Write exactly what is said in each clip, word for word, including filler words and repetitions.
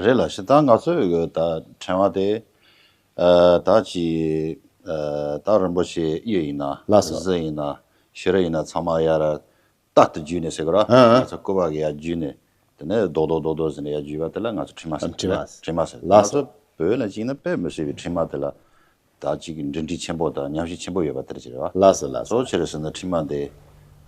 རེད་ལ་ཞེ་དྲག་ང་ཚོའི་གི་ད་ཕྲེང་བ་དེ་ཨ་ད་ཅི་ཨ་ད་རིན་པོ་ཆེ་གཡུ་ཡིན་ན་ལགས་སོ། གཟི་ཡིན་ན་བྱུ་རུ་ཡིན་ན་ཚང་མ་ཡར་རྟག་ཏུ་བརྒྱུས་ནས་ཟེར་གི་ར། ཨ་ཨ། ང་ཚོ་སྐུ་པར་གི་ཡར་བརྒྱུས་ནས་དེ་ནས་རྡོག་རྡོག་རྡོག་རྡོག་ཟེར་ནས་ཡར་བརྒྱུས་པ་དེ་ལ་ང་ཚོ་ཕྲེང་བ་ཟེར་གི་ཕྲེང་བ་རེད། ཕྲེང་བ་ཟེར། ལགས་སོ། ང་ཚོ་བོད་ལ་གཅིག་ནི་དཔེ་མི་སྲིད་པའི་ཕྲེང་བ་དེ་ལ་ད་ཅིག་འབྲེལ་འདྲིས་ཆེན་པོ་དང་ཉམས་ཞིབ་ཆེན་པོ་ཡོད་པ་དེ་རེད་ཅེས་རེད་བ། ལགས་སོ་ལགས་སོ། གཙོ་བོ་ཆེ་རེད་ཟེར་ན་ཕྲེང་བ་འདི་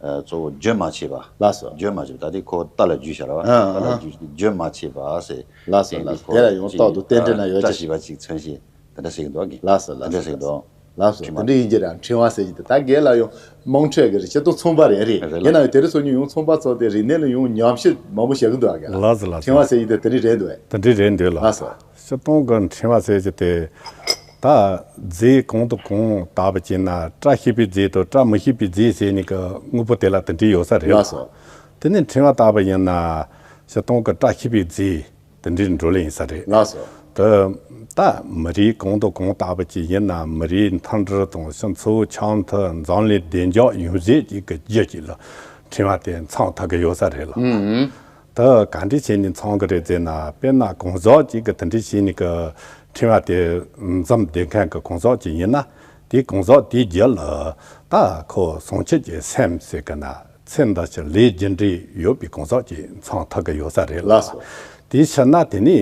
ཨ་གཙོ་བོ་རྒྱུན་མ་ཆད་པ། ལགས་སོ། རྒྱུན་མ་ཆད་པ་ད་ལྟའི་ཁོ་རྟ་ལ་བརྒྱུས་བྱ་ར་བ། ཨ་ཨ། རྟ་ལ་བརྒྱུས་རྒྱུན་མ་ཆད་པ་ཟེར། ལགས་སོ་ལགས་སོ། དེ་ལ་ཡང་རྟག་ཏུ་རྟེན་འབྲེལ་ན་ཡོད་ཅེས། བཀྲ་ཤིས་པ་ཅིག་མཚོན་བྱེད་དེ་འདྲ་ཟེར་གི་འདུག་གི། ལགས་སོ་ལགས་སོ། དེ་འདྲ་ཟེར་གི་འདུག། ལགས་སོ། ཕྲེང་བ། དེ་འདྲ་ཡིན་གྱི་རེད། ཕྲེང་བ་ཟེར་གྱི་དེ་ད་རྒན་ལགས་ཡང་དམངས་ཁྲོད་ཀྱི་རེད། སྤྱིར་བཏང་ཚོང་པ་རེད་རེད། རེད་རེད། ཡིན་ན་ཡང་དེ་རིང་སང་ཉིན་ཡང་ཚོང་པ་ཚོ་དེ་རིག་གནས་ལ་ཡང་ཉམས་ཞིབ་མང་པོ་བྱེད་ཀྱི་འདུག་ཨ་རྒན་ལགས། ལགས་སོ་ལགས་སོ། ཕྲེང་བ་ཟེར་གྱི་དེ་དེ་འདྲ་རེད་འདུག་ཨེ། དེ་འདྲ་རེད་འདུག་ལགས། ལགས་སོ། སྤྱིར་བཏང་གི་ཕྲེང་བ་ཟེར་གྱི་དེ་ད་རྫས་གང་དང་གང་བཏགས་པ་ཅིག་ན་བཀྲ་ཤིས་པའི་རྫས་དང་བཀྲ་མི་ཤིས་པའི་རྫས་ཟེར་ནི་གི་དངོས་པོ་དེ་ལ་དེ་འདྲ་ཡོད་ས་རེད་ལ། ལགས་སོ། དེ་ནས་ཕྲེང་བ་བཏགས་པ་ཡིན་ན་སྤྱིར་བཏང་གི་བཀྲ་ཤིས་པའི་རྫས་དེ་འདྲའི་འགྲོ་ལེ་ཡིན་ས་རེད། ལགས་སོ། དེ་ད་མི་རིགས་གང་དང་གང་བཏགས་པ་ཅིག་ཡིན་ན་མི་རིགས་མཐུན་སྒྲིལ་དང་སྤྱི་ཚོགས་འཆམ་མཐུན་འཛམ་གླིང་བདེ་འཇགས་ཡོང་ཆེད་ཀྱི་རྒྱུ་ཅིག་ལ་ཕྲེང་བ་དེ་འཚོང་ཐུབ་ཀྱི་ཡོད་ས་རེད་ལ། ཨུ་ཨུ། དེ་ག་འདྲ་བྱས་ནས་འཚོང་གི་རེད་ཟེར་ན། དཔེར་ན་གང་ཟག་ཅིག་གིས་དེ་འདྲ་བྱས་ནས་ཀྱི་ཕྲེང་བ་དེ་འཛོམས་བསྡད་མཁན་གྱི་གང་ཟག་ཅིག་ཡིན་ན། དེ་གང་ཟག་དེའི་རྒྱུད་ལ་ད་ཁོ་སྲུང་སྐྱོབ་ཀྱི་སེམས་ཟེར་གི་ན། ཚེ་འདི་ཕྱི་ལས་རྒྱུ་འབྲས་ཡོད་པའི་གང་ཟག་ཅིག་འཚོང་ཐུབ་ཀྱི་ཡོད་ས་རེད་ལ། ལགས་སོ། དེའི་ཕྱིར་ན་དེ་ནི་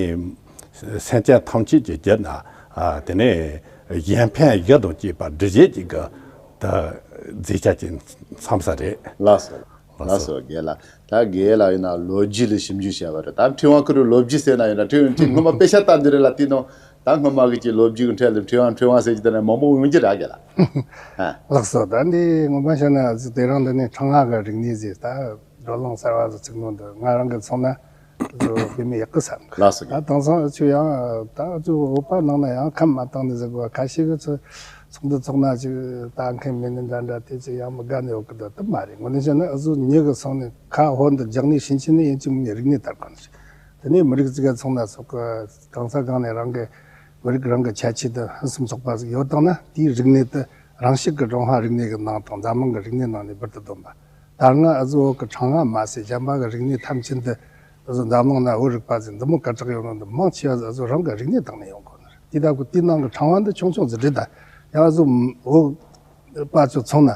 སེམས་ཅན་ཐམས་ཅད་ཀྱི་རྒྱུད་ན་ཨ་དེ་ནི་གཞན་ཕན་བཞི་དང་བཅས་པ་སྒྲུབ་བྱེད་ཅིག་གི་ད་རྫས་ཆ་ཅིག་འཚམ་ས་རེད། ལགས་སོ། ལགས་སོ། ལགས་སོ་རྒན་ལགས། ད་རྒན་ལགས་ཡིན་ན་ལོ་རྒྱུས་ལ་ཞིབ་འཇུག་བྱས་པ་རེད། ད་ཕྲེང་བ་ཁུ་རུ་ལོ་རྒྱུས་ཟེར་ན་ཡིན་ན་ཕྲེང་ཕྲེང་སྔོན་མ་དཔེ་ཆ་ལྟ་འདི་རེད་ལ། དེ་ནང་ད་སྔོན་མ་གི་ཅིག་ལོ་རྒྱུས་ཀྱི་ཁྲོད་ལ་ཕྲེང་བ་ཕྲེང་བ་ཟེར་གྱི་དེ་ནས་མང་པོ་ཡོང་གི་རེད་རྒན་ལགས། ཨ། ལགས་སོ། ད་འདི་སྔོན་མ་བཤད་ན་དེ་རིང་འདི་ནས་ཕྲེང་བ་གི་རིག་གནས་ཟེར། ད་བགྲོ་གླེང་གསར་བ་ཟིག་ཚུགས་ནོ་འདི་ང་རང་གི་མཚོན་ན་དཔེ་མི་ཡག་གི་བསམ་གི། ལགས་སོ། ད་དེང་སང་ཆུ་ཡང་ད་ཚོ་བོད་པ་ནང་ན་ཡང་ཁམས་མ་བཏང་ནས་ཟེར་དགོས། ཁ་ཤས་ཀྱི་ཚོ་ཚོགས་འདུ་ཚོགས་ན་ཅིག་ལྟ་མཁན་མི་ནི་འདྲ་འདྲ་དེ་ཚོ་ཡང་མི་དགའ་ནས་ཡོད་གི། འདི་དེ་མ་རེད། དངོས་གནས་བཤད་ན་འུ་ཚོ་མྱི་གི་སོང་ནས་ཁ་ཧོར་འདི་རྒྱག་ནས་ཕྱིན་ཕྱིན་ནས་ཡིན་གཅིག་མིན་གཉིས་རིག་གནས་དར་གི་ནི་རེད། དེ་ནས་མི་རིགས་ཅིག་ག་ཚོགས་ན་ཚོགས་གི་གང་ས་གང་ནས་རང་གི་མི་རིགས་རང་གི་ཁྱད་ཆོས་དེ་ཕུན་སུམ་ཚོགས་པ་ཟིག་ཡོད་བཏང་ན་དེའི་རིག་གནས་དེ་རང་ཤུགས་ཀྱི་ཀྲུང་ཧྭ་རིག་གནས་ཀྱི་ནང་དང་འཛམ་གླིང་གི་རིག་གནས་ནང་ནས་འབུར་དུ་ཐོན་པ། ད་སྔ་འུ་ཚོ་བོད་ཀྱི་ཕྲེང་བ་མ་ཟད་གཞན་པ་གི་རིག་གནས་ཐམས་ཅད་དུ་འུ་ཚོ་འཛམ་གླིང་ན་བོད་རིག་པ་ཟིག་འདི་མོ་སྐད་གྲགས་ཡོད་ནོ་འདི་མང་ཆེ་བ་འུ་ཚོ་རང་གི་རིག་གནས་སྟེང་ནས་ཡོང་དགོས་ནི་རེད། དེ་ལྟ་བུ་དེའི་ནང་གི་ཕྲེང་བ་འདི་ཆུང་ཆུང་ཟིག་རེད། ད་ཡང་འུ་ཚོ་བོད་པ་ཚོ་ཚང་ན་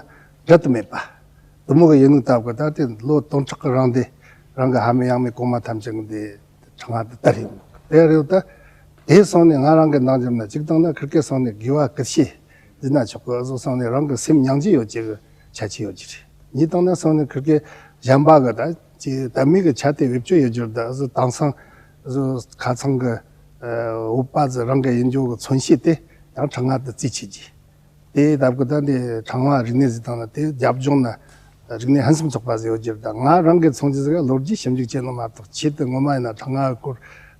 འབྲལ་དུ་མེད་པ་འདི་མོ་གི་ཡིན་ནོ་ལྟ་བུ། ད་དེ་ལོ་སྟོང་ཕྲག་གི་རིང་དེ་རང་གི་ཕ་མེས་ཡང་མེས་གོང་མ་ཐམས་ཅད་ཀྱི་འདི་ཕྲེང་བ་འདི་ལྟར་ཡོང་དགོས། དེ་རེད། ད་དེ་སོང་ནས་ང་རང་གི་ནང་འཇམ་ན་གཅིག་བཏང་ན་ཁིར་ཀའི་སོང་ནས་དགེ་བ་ཀུན་ཤེས་ཟེར་ན་ཆོག་གི། འུ་ཚོ་སོང་ནས་རང་གི་སེམས་མྱང་རྒྱུ་ཡོད་ཀྱི་ཁྱད་ཆོས་ཡོད་ཀྱི་རེད། གཉིས་བཏང་ན་སོང་ནས་ཁིར་ཀའི་གཞན་པ་གི་ད་ཅི་ད་མི་གི་ཆ་དེ་བེད་སྤྱོད་ཡོད་རྒྱུར། ད་འུ་ཚོ་དེང་སང་འུ་ཚོ་ཁ་ཚང་གི་ཨ་བོད་པ་ཚོ་རང་གི་ཡིན་རྒྱུ་གི་མཚོན་བྱེད་དེ་ཡང་ཕྲེང་བ་དེ་རྩིས་ཆེ་གི། དེ་ལྟ་བུ་ད་འདི་ཕྲེང་བ་རིག་གནས་ཟེར་བཏང་ན་དེ་རྒྱབ་ལྗོངས་ན་རིག་གནས་ཕུན་སུམ་ཚོགས་པ་ཟིག་ཡོད་རྒྱུར། ད་ང་རང་གི་མཚོན་རྒྱུ་ཟིག་ལོ་རྒྱུས་ཞིབ་འཇུག་བྱས་ནོ་མ་གཏོགས། ཆེད་དུ་ངོ་མ་ཡིན་ན་ཕྲེང་བ་སྐོར་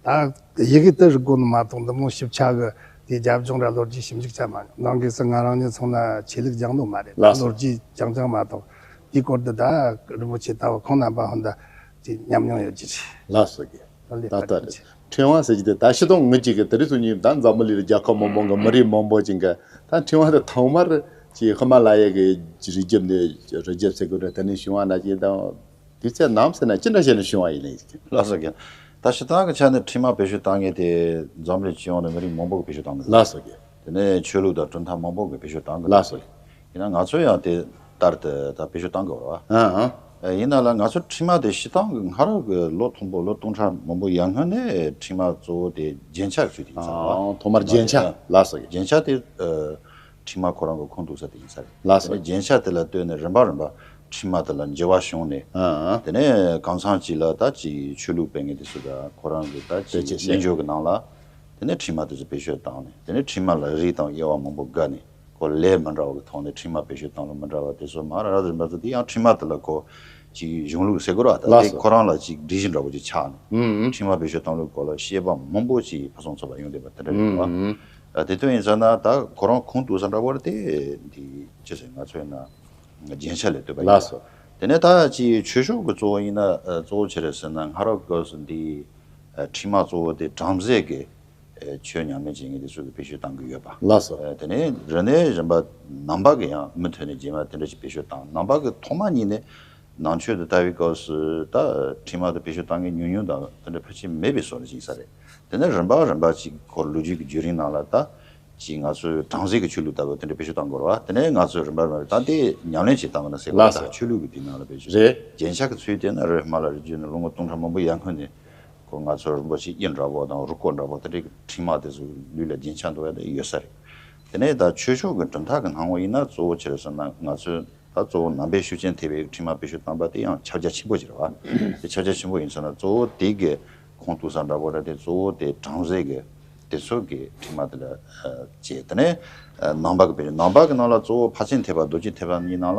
ད་ཡི་གེ་དེ་རིག་དགོས་ནོ་མ་གཏོགས། འདི་མོ་ཞིབ་ཆ་གི་དེ་རྒྱབ་ལྗོངས་ར་ལོ་རྒྱུས་ཞིབ་འཇུག་བྱས་མ་མྱོང་། ནང་གི་སུ་ང་རང་ཉིད་ཚང་ན་ཆོས་ལུགས་སྦྱངས་ནོ་མ་རེད། ལགས་སོ། ལོ་རྒྱུས་རྐྱང་རྐྱང་མ་གཏོགས། དེའི་སྐོར་དུ་ད་རིན་པོ་ཆེ་ལྟ་བུ་ཁོང་རྣམ་པ་ཧོན་ད་ཅིག་ཉམས་མྱོང་ཡོད་ཀྱི་རེད། ལགས་སོ་རྒན། ལགས་ལེགས། ད་ལྟ་རེད། ཕྲེང་བ་ཟེར་གྱི་དེ་ད་སྤྱིར་བཏང་ངེད་ཅིག་གི་དེ་རིང་སང་ཉིན་ད་འཛམ་བུ་གླིང་རྒྱལ་ཁབ་མང་པོ་གི་མི་རིགས་མང་པོ་ཅིག་གི་ད་ཕྲེང་བ་དེ་ཐོག་མར་ཅིག་ཧི་མ་ལ་ཡ་གི་རི་རྒྱབ་ནས་རི་རྒྱབ་ཟེར་དགོས་རེད། དེ་ནས་བྱུང་བ་ན་ཅིག་དང་དུས་ཚོད་ནམ་ཟེར་ན་ཅི་འདྲ་བྱས་ནས་བྱུང་བ་ཡིན་ནའི། ལགས་སོ་རྒན། ད་སྤྱིར་བཏང་གི་ཆ་ནས་ཕྲེང་བ་བེད་སྤྱོད་བཏང་མཁན་དེ་འཛམ་གླིང་སྤྱི་ཡོངས་ནས་མི་རིགས་མང་པོ་གིས་བེད་སྤྱོད་བཏང་གི་འདུག། ལགས་སོ་རྒན། དེ་ནས་ཆོས་ལུགས་དང་གྲུབ་མཐའ་མང་པོ་གིས་བེད་སྤྱོད་བཏང་གི་འདུག། ལགས་སོ། ཡིན་ན་ང་ཚོ་ཡང་དེ་ལྟར་དུ་ད་བེད་སྤྱོད་བཏང་དགོས་རེད་བ། ཨ་ཨ། ཡིན་ན་ལ་ང་ཚོ་ཕྲེང་བ་དེ་སྤྱིར་བཏང་གི་སྔ་རབས་ཀྱི་ལོ་མཐོན་པོ་ལོ་སྟོང་ཕྲག་མང་པོ་ཡར་སྔོན་ནས་ཕྲེང་བ་གཙོ་བོ་དེ་རྒྱན་ཆ་ཞུ་དེ་ཡིན་ས་རེད་བ། ཨ་ཐོག་མར་རྒྱན་ཆ། ལགས་སོ། རྒྱན་ཆ་དེ་ཨ་ཕྲེང་བ་ཁོ་རང་གི་ཁུངས་གཏུགས་ས་དེ་ཡིན་ས་རེད། ལགས་སོ། དེ་ནས་རྒྱན་ཆ་དེ་ལ་ལྟོས་ནས་རིམ་པ་རིམ་པ་ཕྲེང་བ་དེ་ལ་འགྱུར་བ་བྱུང་ནས། ཨ་ཨ། དེ་ནས་གང་འཚམ་ཅིག་ལ་ད་ཅིག་ཆོས་ལུགས་སྤེལ་མཁན་དེ་ཚོ་ད་ཁོ་རང་གི་ད་ཅིག་བེད་སྤྱོད་བྱས། སྨན་བཅོས་ཀྱི་ནང་ལ། དེ་ནས་ཕྲེང་བ་དེ་ཚོ་བེད་སྤྱོད་བཏང་ནས། དེ་ནས་ཕྲེང་བ་ལ་རིགས་དང་དབྱེ་བ་མང་པོ་བགར་ནས་ཁོ་ལས་མི་འདྲ་བ་གི་ཐོག་ནས་ཕྲེང་བ་བེད་སྤྱོད་བཏང་ལུགས་མི་འདྲ་བ་དེ་ཚོ་མ་ར་ར་རིམ་པ་ཚོ་དེ་ཡང་ཕྲེང་བ་དེ་ལ་ཁོ་ཅིག་གཞུང་ལུགས་ཟེར་དགོས་ར། ད་ལགས་དེ་སོ། ཁོ་རང་ལ་ཅིག་སྒྲིག་གཞི་འདྲ་བོ་ཅིག་ཆགས་ནས། ཨུམ་ཨུམ། ཕྲེང་བ་བེད་སྤྱོད་བཏང་ལུགས་སྐོར་ལ་བཤད་པ་མང་པོ་ཅིག་ཕ་སོང་ཚོ་བ་ཡོང་བསྡད་པ་དེ་འདྲ་རེད་བ། ཨུམ་ཨུམ། ཨ་དེ་དོན་ཡིན་ཟེར་ན་ད་ཁོ་རང་ཁུངས་གཏུགས་ས་འདྲ་བོ་རེད་དེ། འདི་ཅི་ཟེར་ང་ཚོའི་ན་རྒྱན་ཆ་ལས་བཏོད་པ་ཡིན་ལགས་ལ། སོ། དེ་ནས་ད་ཅིག་ཆོས་ཕྱོགས་ཀྱི་གཙོ་བོ་ཡིན་ན་ཨ་གཙོ་བོ་ཆི་རེད་ཟེར་ན་སྔ་རབས་སྐབས་སུ་འདི་ཨ་ཕྲེང་བ་གཙོ་བོ་དེ་བྲམ་ཟེ་གི་ཨ་ཆོས་ཉམས་ལེན་བྱེད་མཁན་དེ་ཚོ་གིས་བེད་སྤྱོད་བཏང་གི་ཡོད་པ། ལགས་སོ། ཨ་དེ་ནས་རིག་གནས་རིམ་པ་ནང་པ་གིས་ཡང་མུ་མཐུད་ནས་རྗེས་མ་དེ་འདྲ་ཞིག་བེད་སྤྱོད་བཏང་། ནང་པ་གི་ཐོག་མ་ཉིད་ནས་ནང་ཆོས་དེ་ལྟ་བུའི་སྐབས་སུ་ད་ཕྲེང་བ་དེ་བེད་སྤྱོད་བཏང་མཁན་ཉུང་ཉུང་དང་དེ་འདྲ་ཕལ་ཆེར་མེད་པའི་བཟོ་འདྲ་ཞིག་ཡིན་ས་རེད། དེ་ནས་རིམ་པ་རིམ་པ་ཅིག་ཁོར་ལོ་རྒྱུས་ཀྱི་བརྒྱུད་རིམ་ནང་ལ་ད་ཅིག་ང་ཚོས་བྲམ་ཟེ་གི་ཆོས་ལུགས་ལྟ་བུ་དེ་འདྲ་བེད་སྤྱོད་གཏང་དགོས་རེད་བ། དེ་ནས་ང་ཚོས་རིམ་པ་རིམ་པ་ད་དེ་ཉམས་ལེན་བྱེད་སྟངས་ནི་ཟེར་བ། ལགས་སོ། ད་ཆོས་ལུགས་ཀྱི་དེ་ནང་ལ་བེད་སྤྱོད་རེད། རྒྱན་ཆ་གི་ཚུལ་དེ་ནི་རི་ཧི་མ་ལ་རི་རྒྱུད་ནས་ལོ་ངོ་སྟོང་ཕྲག་མང་པོ་ཡར་སྔོན་ནས་ཁོ་ང་ཚོ་རིན་པོ་ཆེ་དབྱིབས་འདྲ་པོ་དང་རུས་སྐོགས་འདྲ་པོ་དེ་འདྲའི་གི་ཕྲེང་བ་དེ་ཚོ་ལུས་ལ་རྒྱན་ཆ་འདུག་ཡ་དེ་ཡོད་ས་རེད། དེ་ནས་ད་ཆོས་ཕྱོགས་ཀྱི་གྲུབ་མཐའ་གི་སྣང་ངོ་ཡིན་ན་གཙོ་བོ་ཆི་རེད་ཟེར་ན། ང་ཚོས་ད་གཙོ་བོ་ནང་པའི་ཤུགས་རྐྱེན་ཐེབས་པའི་ཕྲེང་བ་བེད་སྤྱོད་བཏང་པ་དེ་ཡང་ཁྱབ་རྒྱ་ཆེན་པོ་ཅིག་རེད་བ། དེ་ཁྱབ་རྒྱ་ཆེན་པོ་ཡིན་ཟེར་ན་གཙོ་བོ་དེ་གི་ཁུངས་གཏུགས་ས་འདྲ་པོ་རེད་དེ། གཙོ་བོ་དེ་བྲམ་ཟེ་གི་དེ་ཚོ་གི་ཕྲེང་བ་དེ་ལ་ཨ་བྱས། དེ་ནས་ཨ་ནང་པ་གི་བེད་སྤྱོད། ནང་པ་གི་ནང་ལ་གཙོ་བོ་ཕར་ཕྱིན་ཐེག་པ་རྡོ་རྗེ་ཐེག་པ་གཉིས་ནང་ལ།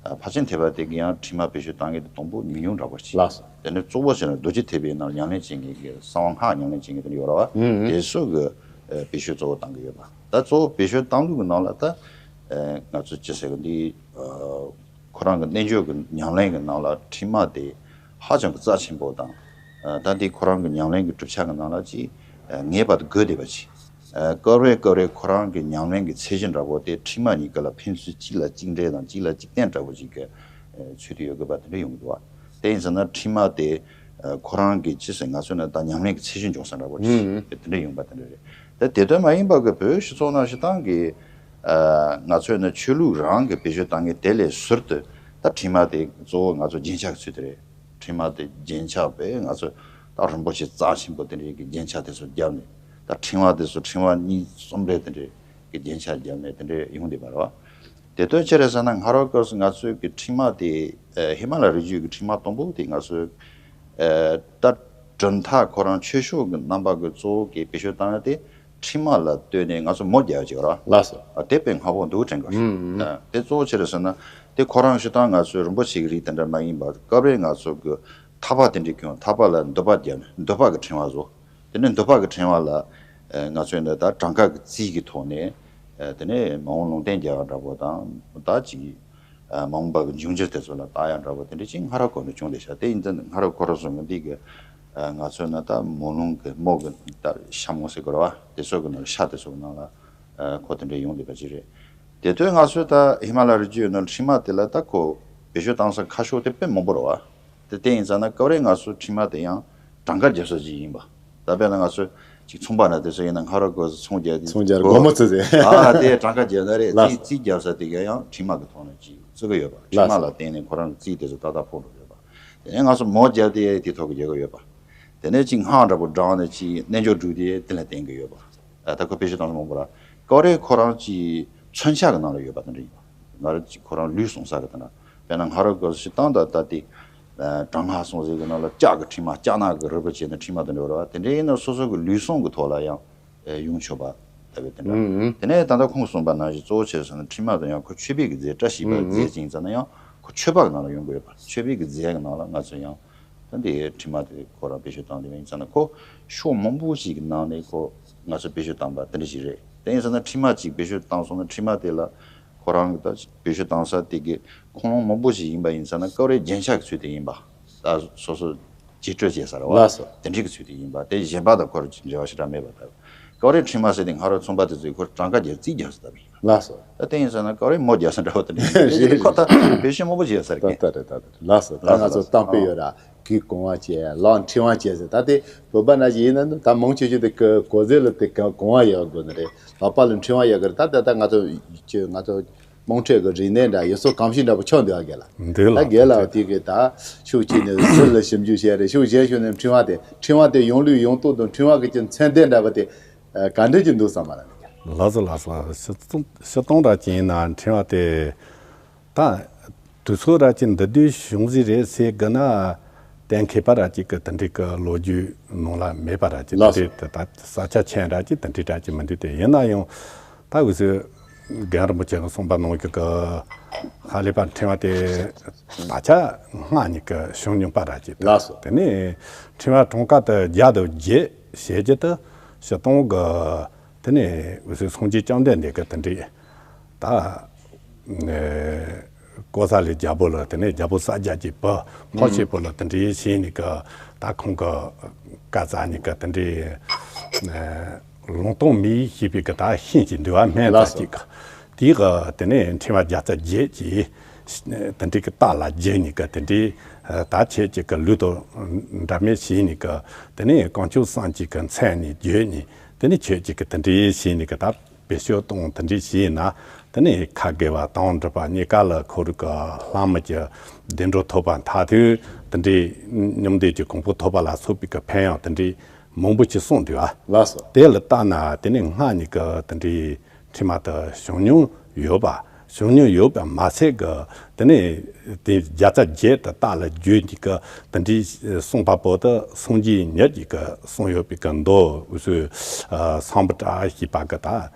ཨ་ཕར་ཕྱིན་ཐེག་པ་དེ་གི་ཡང་ཕྲེང་བ་བེད་སྤྱོད་བཏང་མཁན་དེ་དང་པོ་མི་ཉུང་དྲགས་པ་ཞིག་ལགས་སོ། དེ་ནས་གཙོ་བོ་བྱས་ན་རྡོ་རྗེ་ཐེག་པའི་ནང་ཉམས་ལེན་བྱེད་མཁན་གི་གསང་བ་སྔགས་ཉམས་ལེན་བྱེད་མཁན་དེ་འདྲ་ཡོད་རེད་བ། ཨུ་ཨུ། དེ་ཚོ་གི་ཨ་བེད་སྤྱོད་གཙོ་བོ་བཏང་གི་ཡོད་པ། ད་གཙོ་བོ་བེད་སྤྱོད་བཏང་ལུགས་ཀྱི་ནང་ལ་ད་ཨ་ང་ཚོ་ཅི་ཟེར་གི་འདི་ཨ་ཁོ་རང་གི་རྣལ་འབྱོར་གྱི་ཉམས་ལེན་གྱི་ནང་ལ་ཕྲེང་བ་དེ་ཧ་ཅང་གི་རྩ་ཆེན་པོ་དང་། ཨ་ད་འདི་ཁོ་རང་གི་ཉམས་ལེན་གྱི་གྲུབ་ཆ་གི་ནང་ལ་ཅིག་ཨ་ངེས་པར་དུ་དགོས་བསྡད་པ་ཅིག་ཨ་སྐབས་རེ་སྐབས་རེ་ཁོ་རང་གི་ཉམས་ལེན་གྱི་ཚད་གཞི་འདྲ་པོ་དེ་ཕྲེང་བ་གཉིས་ཀ་ལ་ཕན་ཚུན་གཅིག་ལ་གཅིག་འབྲེལ་དང་གཅིག་ལ་གཅིག་བརྟེན་འདྲ་པོ་ཅིག་གི་ཨ་ཚུལ་དུ་ཡོད་དགོས་པ་དེ་འདྲ་ཡོང་གི་འདུག་བ། དེ་ཡིན་ཙང་ན་ཕྲེང་བ་དེ་ཨ་ཁོ་རང་གི་ཅི་ཟེར་ང་ཚོ་ནི་ད་ཉམས་ལེན་གྱི་ཚད་གཞི་འཇོག་ས་འདྲ་པོ་ཅིག་ཨུ་ཨུ། དེ་འདྲ་ཡོང་པ་དེ་འདྲ་རེད། ད་དེ་དོན་མ་ཡིན་པ་གི་བོད་སྤྱི་ཚོགས་ནང་སྤྱིར་བཏང་གི་ཨ་ང་ཚོས་ནི་ཆོས་ལུགས་རང་གི་བེད་སྤྱོད་བཏང་མཁན་དེ་ལས་ཟུར་དུ་ད་ཕྲེང་བ་དེ་གཙོ་བོ་ང་ཚོ་རྒྱན་ཆ་གི་ཚུལ་དུ་རེད། ཕྲེང་བ་དེ་རྒྱན་ཆ་བས་ང་ཚོ་ད་རིན་པོ་ཆེ་རྩ་ཆེན་པོ་དེ་འདྲའི་གི་རྒྱན་ཆ་དེ་ཚོ་བརྒྱབ་ནས། ད་ཕྲེང་བ་དེ་ཚོ་ཕྲེང་བ་གཉིས་གསུམ་རེ་དེ་འདྲའི་གི་རྒྱན་ཆ་བརྒྱབ་ནས་དེ་འདྲའི་ཡོང་བསྡད་པ་རེད་བ། དེ་དོན་ཅི་རེད་ཟེར་ན་སྔ་རབས་སྐབས་སུ་ང་ཚོའི་གི་ཕྲེང་བ་དེ་ཨ་ཧི་མ་ལ་རི་རྒྱུད་ཀྱི་ཕྲེང་བ་དང་པོ་དེ་ང་ཚོའི་ཨ་ད་གྲུབ་མཐའ་ཁོ་རང་ཆོས་ཕྱོགས་ཀྱི་རྣམ་པ་གི་གཙོ་བོ་གི་བེད་སྤྱོད་བཏང་ཡ་དེ་ཕྲེང་བ་ལ་ལྟོས་ནས་ང་ཚོ་མོ་རྒྱག་ཡ་ཅིག་རེད་བ། ལགས་སོ། ཨ་དེ་དཔེ་སྔ་པོ་འདུག་དྲན་གི་རེད། ཨ་དེ་གཙོ་བོ་ཅི་རེད་ཟེར་ན། དེ་ཁོ་རང་སྤྱིར་བཏང་ང་ཚོའི་རིན་པོ་ཆེ་གི་རིགས་དེ་འདྲ་མ་ཡིན་པ་སྐབས་རེ་ང་ཚོ་གི་ཐག་པ་དེ་འདྲའི་གྱོན། ཐག་པ་ལ་མདུད་པ་བརྒྱབ་ནས་མདུད་པ་གི་ཕྲེང་བ་བཟོ། དེ་ནས་མདུད་པ་གི་ཕྲེང་བ་ལ་ཨ་ང་ཚོས་འདི་ལྟར་གྲངས་ཀ་གི་རྩིས་ཀྱི་ཐོག་ནས་ཨ་དེ་ནས་མ་འོངས་ལུང་བསྟན་རྒྱག་ཡ་འདྲ་པོ་དང་། ད་ཅིག་ཨ་མ་འོངས་པ་གི་འབྱུང་འགྱུར་དེ་ཚོ་ལ་བལྟ་ཡ་འདྲ་པོ་དེ་འདྲ་ཅིག་སྔ་རབས་གོང་ནས་བྱུང་བསྡད་ཤག་དེ་ཡིན་ཙང་སྔ་རབས་ཁོ་རང་ཚོ་གི་འདི་གི་ཨ་ང་ཚོས་ན་ད་མོ་ལུང་གི་མོ་གི་ད་ཤ་མོ་ཟེར་དགོས་རེད་བ། དེ་ཚོ་གི་ནང་ཤ་དེ་ཚོ་གི་ནང་ལ་ཨ་ཁོ་དེ་འདྲ་ཡོང་བསྡད་པ་ཅིག་རེད། དེ་དུས་ང་ཚོས་ད་ཧི་མ་ལ་རི་རྒྱུད་ནང་ཕྲེང་བ་དེ་ལ་ད་ཁོ་བེད་སྤྱོད་བཏང་ས་ཁ་ཕྱོགས་དེ་དཔེ་མང་པོ་རེད་བ། དེ་བལྟས་ཡིན་ཙང་ན་སྐབས་རེ་ང་ཚོ་ཕྲེང་བ་དེ་ཡང་གྲངས་ཀ་རྒྱབ་ས་ཅིག་ཡིན་པ། ད་དཔེར་ན་ང་ཚོ་ཅིག་ཚོང་པ་ན་དེ་ཚོ་ཡིན་ན་སྔ་རབས་སྐབས་སུ་ཚོང་རྒྱག་དུས་ཚོང་རྒྱག་སྒོར་མོ་བརྩི་ཟེར། ཨ་དེ་གྲངས་ཀ་རྒྱབ་ན་རེད། ལགས་རྩིས་རྩིས་རྒྱབ་ས་དེ་ག་ཡང་ཕྲེང་བ་གི་ཐོག་ནས་ཅིག་བརྩི་གི་ཡོད་པ། ཕྲེང་བ་ལ་བརྟེན་ནས་ཁོ་རང་གི་རྩིས་དེ་ཚོ་ཏག་ཏག་ཕོག་འགྲོ་གི་ཡོད་པ། དེ་ནས་ང་ཚོ་མོ་རྒྱབ་དེ་དེ་ཐོག་གི་རྒྱག་གི་ཡོད་པ། དེ་ནས་ཅིག་སྔགས་འདྲ་པོ་བགྲངས་ནས་ཅིག་རྣལ་འབྱོར་སྒྲུབ་དེ་དེ་ལ་བརྟེན་གི་ཡོད་པ། ཨ་ད་ཁོ་བེད་སྤྱོད་བཏང་ས་མང་པོ་ར། སྐབས་རེ་ཁོ་རང་ཅིག་མཚོན་ཆ་གི་ནང་ལ་ཡོད་པ་དེ་འདྲ་ཡིན་པ། ང་རང་ཅིག་ཁོ་རང་ལུས་ཟུངས་ས་གི་དེ་འདྲ། དཔེར་ན་སྔ་རབས་སྐབས་སུ་སྤྱིར་བཏང་ད་ལྟ་དེ་ཨ་དྲག་སྔགས་སྲུང་ཟེར་གི་ནང་ལ་ལྕགས་ཀྱི་ཕྲེང་བ། ལྕགས་ནག་གི་རིལ་བུ་བྱས་ནས་ཕྲེང་བ་དེ་འདྲ་ཡོད་ར་བ། དེ་འདྲ་ཡིན་ན་སོ་སོ་གི་ལུས་ཟུངས་གི་ཐོག་ལ་ཡང་ཨེ་ཡོང་ཆོག་པ་ལྟ་བུའི་དེ་འདྲ། ཨུ་ཨུ། དེ་ནས་ད་ལྟ་ཁོང་གསུངས་པ་ནང་བཞིན་གཙོ་བོ་བྱས་ཟེར་ན་ཕྲེང་བ་དེ་ཡང་ཁོ་མཆོད་པའི་གི་རྫས། བཀྲ་ཤིས་པའི་ཨུ་ཨུ། རྫས་ཅིག་ཡིན་ཙང་ན་ཡང་ཁོ་མཆོད་པ་གི་ནང་ལ་ཡོང་དགོས་ཡོད་པ། མཆོད་པའི་གི་རྫས་གི་ནང་ལ་ང་ཚོ་ཡང་ད་འདི་ཕྲེང་བ་དེ་ཁོ་རང་བེད་སྤྱོད་བཏང་དེ་ཡིན་ཙང་ན་ཁོ་ཕྱོགས་མང་པོ་ཞིག་གི་ནང་ནས་ཁོ་ང་ཚོ་བེད་སྤྱོད་བཏང་པ་དེ་འདྲ་ཞིག་རེད། དེ་ཡིན་ཙང་ན་ཕྲེང་བ་གཅིག་བེད་སྤྱོད་བཏང་སོང་ན་ཕྲེང་བ་དེ་ལ་ཁོ་རང་གི་ད་བེད་སྤྱོད་བཏང་ས་དེ་གི་ཁུངས་ལུང་མང་པོ་ཞིག་ཡིན་པ་ཡིན་ཙང་ན་སྐབས་རེ་རྒྱན་ཆ་གི་ཚུལ་དུ་ཡིན་པ། ད་སོ་སོ་བརྒྱུད་སྤྲོད་བྱེད་ས་རེད་བ། ལགས་སོ། དེ་འདྲའི་གི་ཚུལ་དུ་ཡིན་པ། དེ་གཞན་པ་དང་ཁོ་རང་འབྲེལ་བ་ཞེ་དྲག་མེད་པ་ལྟ་བུ། སྐབས་རེ་ཕྲེང་བ་ཟེར་དེ་སྔ་རབས་ཚོང་པ་དེ་ཚོས་ཁོ་གྲངས་ཀ་རྒྱག་རྩིས་རྒྱག་ས་ལྟ་བུ་ཡིན་པ། ལགས་སོ། ད་དེ་ཡིན་ཟེར་ན་སྐབས་རེ་མོ་རྒྱག་ས་འདྲ་བོ་དེ་འདྲ་ཡིན། ཁོ་ད་བེད་སྤྱོད་མང་པོ་བྱེད་ས་རེད། ད་ལྟ་རེད། ད་ལྟ་རེད། ལགས་སོ། ད་ལགས་སོ། ང་ཚོ་གཏམ་དཔེ་ཡོད་ར། གོས་གོང་བ་བྱས། ལག་ཕྲེང་བ་བྱས་ཟེར། ད་དེ་བོད་པ་ན་ཞིག་ཡིན་ན་ད་མང་ཆེ་ཤོས་དེ་གོས་གོས་ཟས་ལ་དེ་གོང་བ་ཡོད་དགོས་ནི་རེད། ལག་པ་ལ་ཕྲེང་བ་ཡོད་དགོས་རེད། ད་ད་ད་ང་ཚོ་ང་ཚོ་དམངས་ཁྲོད་ཀྱི་རིག་གནས་འདྲ་ཡུལ་སྲོལ་གོམས་གཤིས་འདྲ་པོ་ཆགས་འདུག་ཨ། རྒན་ལགས། འདུག་ད་ལགས། རྒན་ལགས་དེ་གི་ད་ཕྱོགས་གཅིག་ནས་ཟས་ལ་ཞིབ་འཇུག་བྱས་རེད། ཕྱོགས་གཞན་ཕྱོགས་ནས་ཕྲེང་བ་དེ། ཕྲེང་བ་དེ་ཡོང་ལུགས་ཡོང་སྟངས་དང་ཕྲེང་བ་གི་ཀྱི་མཚོན་དོན་འདྲ་པོ་དེ་ཨ་ག་འདྲ་ཅིག་འདུག་བསམ་པ་རེད། ལགས་སོ། ལགས་སོ། སྤྱིར་བཏང་སྤྱིར་བཏང་འདྲ་ཅིག་ཡིན་ན་ཕྲེང་བ་དེ་ད་དུས་ཚོད་ར་ཅིག་འདི་དུས་བྱུང་ཟིག་རེད་ཟེར་གི་ན་གཏན་འཁེལ་པ་ར་ཅིག་གི་དེ་འདྲའི་གི་ལོ་རྒྱུས་ནང་ལ་མེད་པ་ར་ཅིག། ལགས་སོ། དེ་དེ་ད་ས་ཆ་ཆེན་ར་ཅིག་དེ་འདྲའི་ར་ཅིག་མི་འདུག་དེ་ཡིན་ན་ཡང་ད་འུ་ཚོས་རྒན་རིན་པོ་ཆེ་གིས་གསུངས་པ་ནང་བཞིན་གི་ཧ་ལས་པ་ཕྲེང་བ་དེ་ད་ཆ་སྔ་ཉིན་གི་བྱུང་མྱོང་པ་ར་ཅིག། ལགས་སོ། དེ་ནས་ཕྲེང་བ་གྲངས་ཀ་དེ་བརྒྱ་དང་བརྒྱད་བྱས་རྒྱུ་དེ་སྤྱིར་བཏང་གི་དེ་ནས་འུ་ཚོའི་སངས་རྒྱས་བཅོམ་ལྡན་འདས་ཀྱི་དེ་འདྲའི་ད་ཨེ་ཀོ་ས་ལའི་རྒྱལ་པོ་ལ། དེ་ནས་རྒྱལ་པོ་ས་སྐྱ་གི་བུ་འཕགས་སྐྱེས་པོ་ལ་དེ་འདྲའི་བྱས་ནས་གི་ད་ཁོང་གི་བཀའ་སྩལ་ནས་གི་དེ་འདྲའི་ཨེ་ལུང་སྟོང་མེད་ཞེས་པའི་གི་ད་ཤིང་གི་འདུལ་བ་སྨན་ལགས་རྩ་སོ། གཅིག་གི་དེའི་གི་དེ་ནས་ཕྲེང་བ་བརྒྱ་རྩ་བརྒྱད་ཀྱི་ དེ་འདྲའི་གི་རྟ་ལ་བརྒྱུས་ནས་གི་དེ་འདྲའི་ད་ཁྱེད་ཅིག་གི་ལུས་དང་འདྲ་མེད་བྱས་ནས་གི་དེ་ནས་གངས་ལྗོངས་སངས་རྒྱས་ཀྱི་མཚན་ནས་བརྒྱུས་ནས་དེ་ནས་ཁྱེད་ཅིག་གི་དེ་འདྲའི་བྱས་ནས་གི་ད་བེད་སྤྱོད་གཏོང་དེ་འདྲའི་བྱས་ན་དེ་ནས་ཁ་དགེ་བ་དང་སྒྲུབ་པ་གཉིས་ཀ་ལ་ཁོ་རང་གི་ལྷ་མི་གི་བདེ་འགྲོ་ཐོབ་པ་མཐར་ཐུག་དེ་འདྲའི་མྱང་འདས་ཀྱི་གོ་འཕང་ཐོབ་པ་ལ་སོགས་པའི་གི་ཕན་ཡོན་དེ་འདྲའི་མང་པོ་ཅིག་གསུངས་འདུག་ཨ། ལགས་སོ། དེ་ལ་བལྟས་ན་དེ་ནས་སྔར་ནས་གི་དེ་འདྲའི་ཁྲིད་མ་དེ་བྱུང་མྱོང་ཡོད་པ། བྱུང་མྱོང་ཡོད་པ་མ་ཟད་གི་དེ་ནས་དེ་བརྒྱ་རྩ་བརྒྱད་དུ་རྟ་ལ་བརྒྱུས་ཀྱི་གི་དེ་འདྲའི་གསུངས་པ་པོ་དེ་སངས་རྒྱས་ཉིད་ཀྱིས་གི་གསུངས་ཡོད་པའི་གི་མདོ་འུ་ཚོའི་ཨ་སམ་བྷོ་ཊ་ཞེས་པ་གི་ད་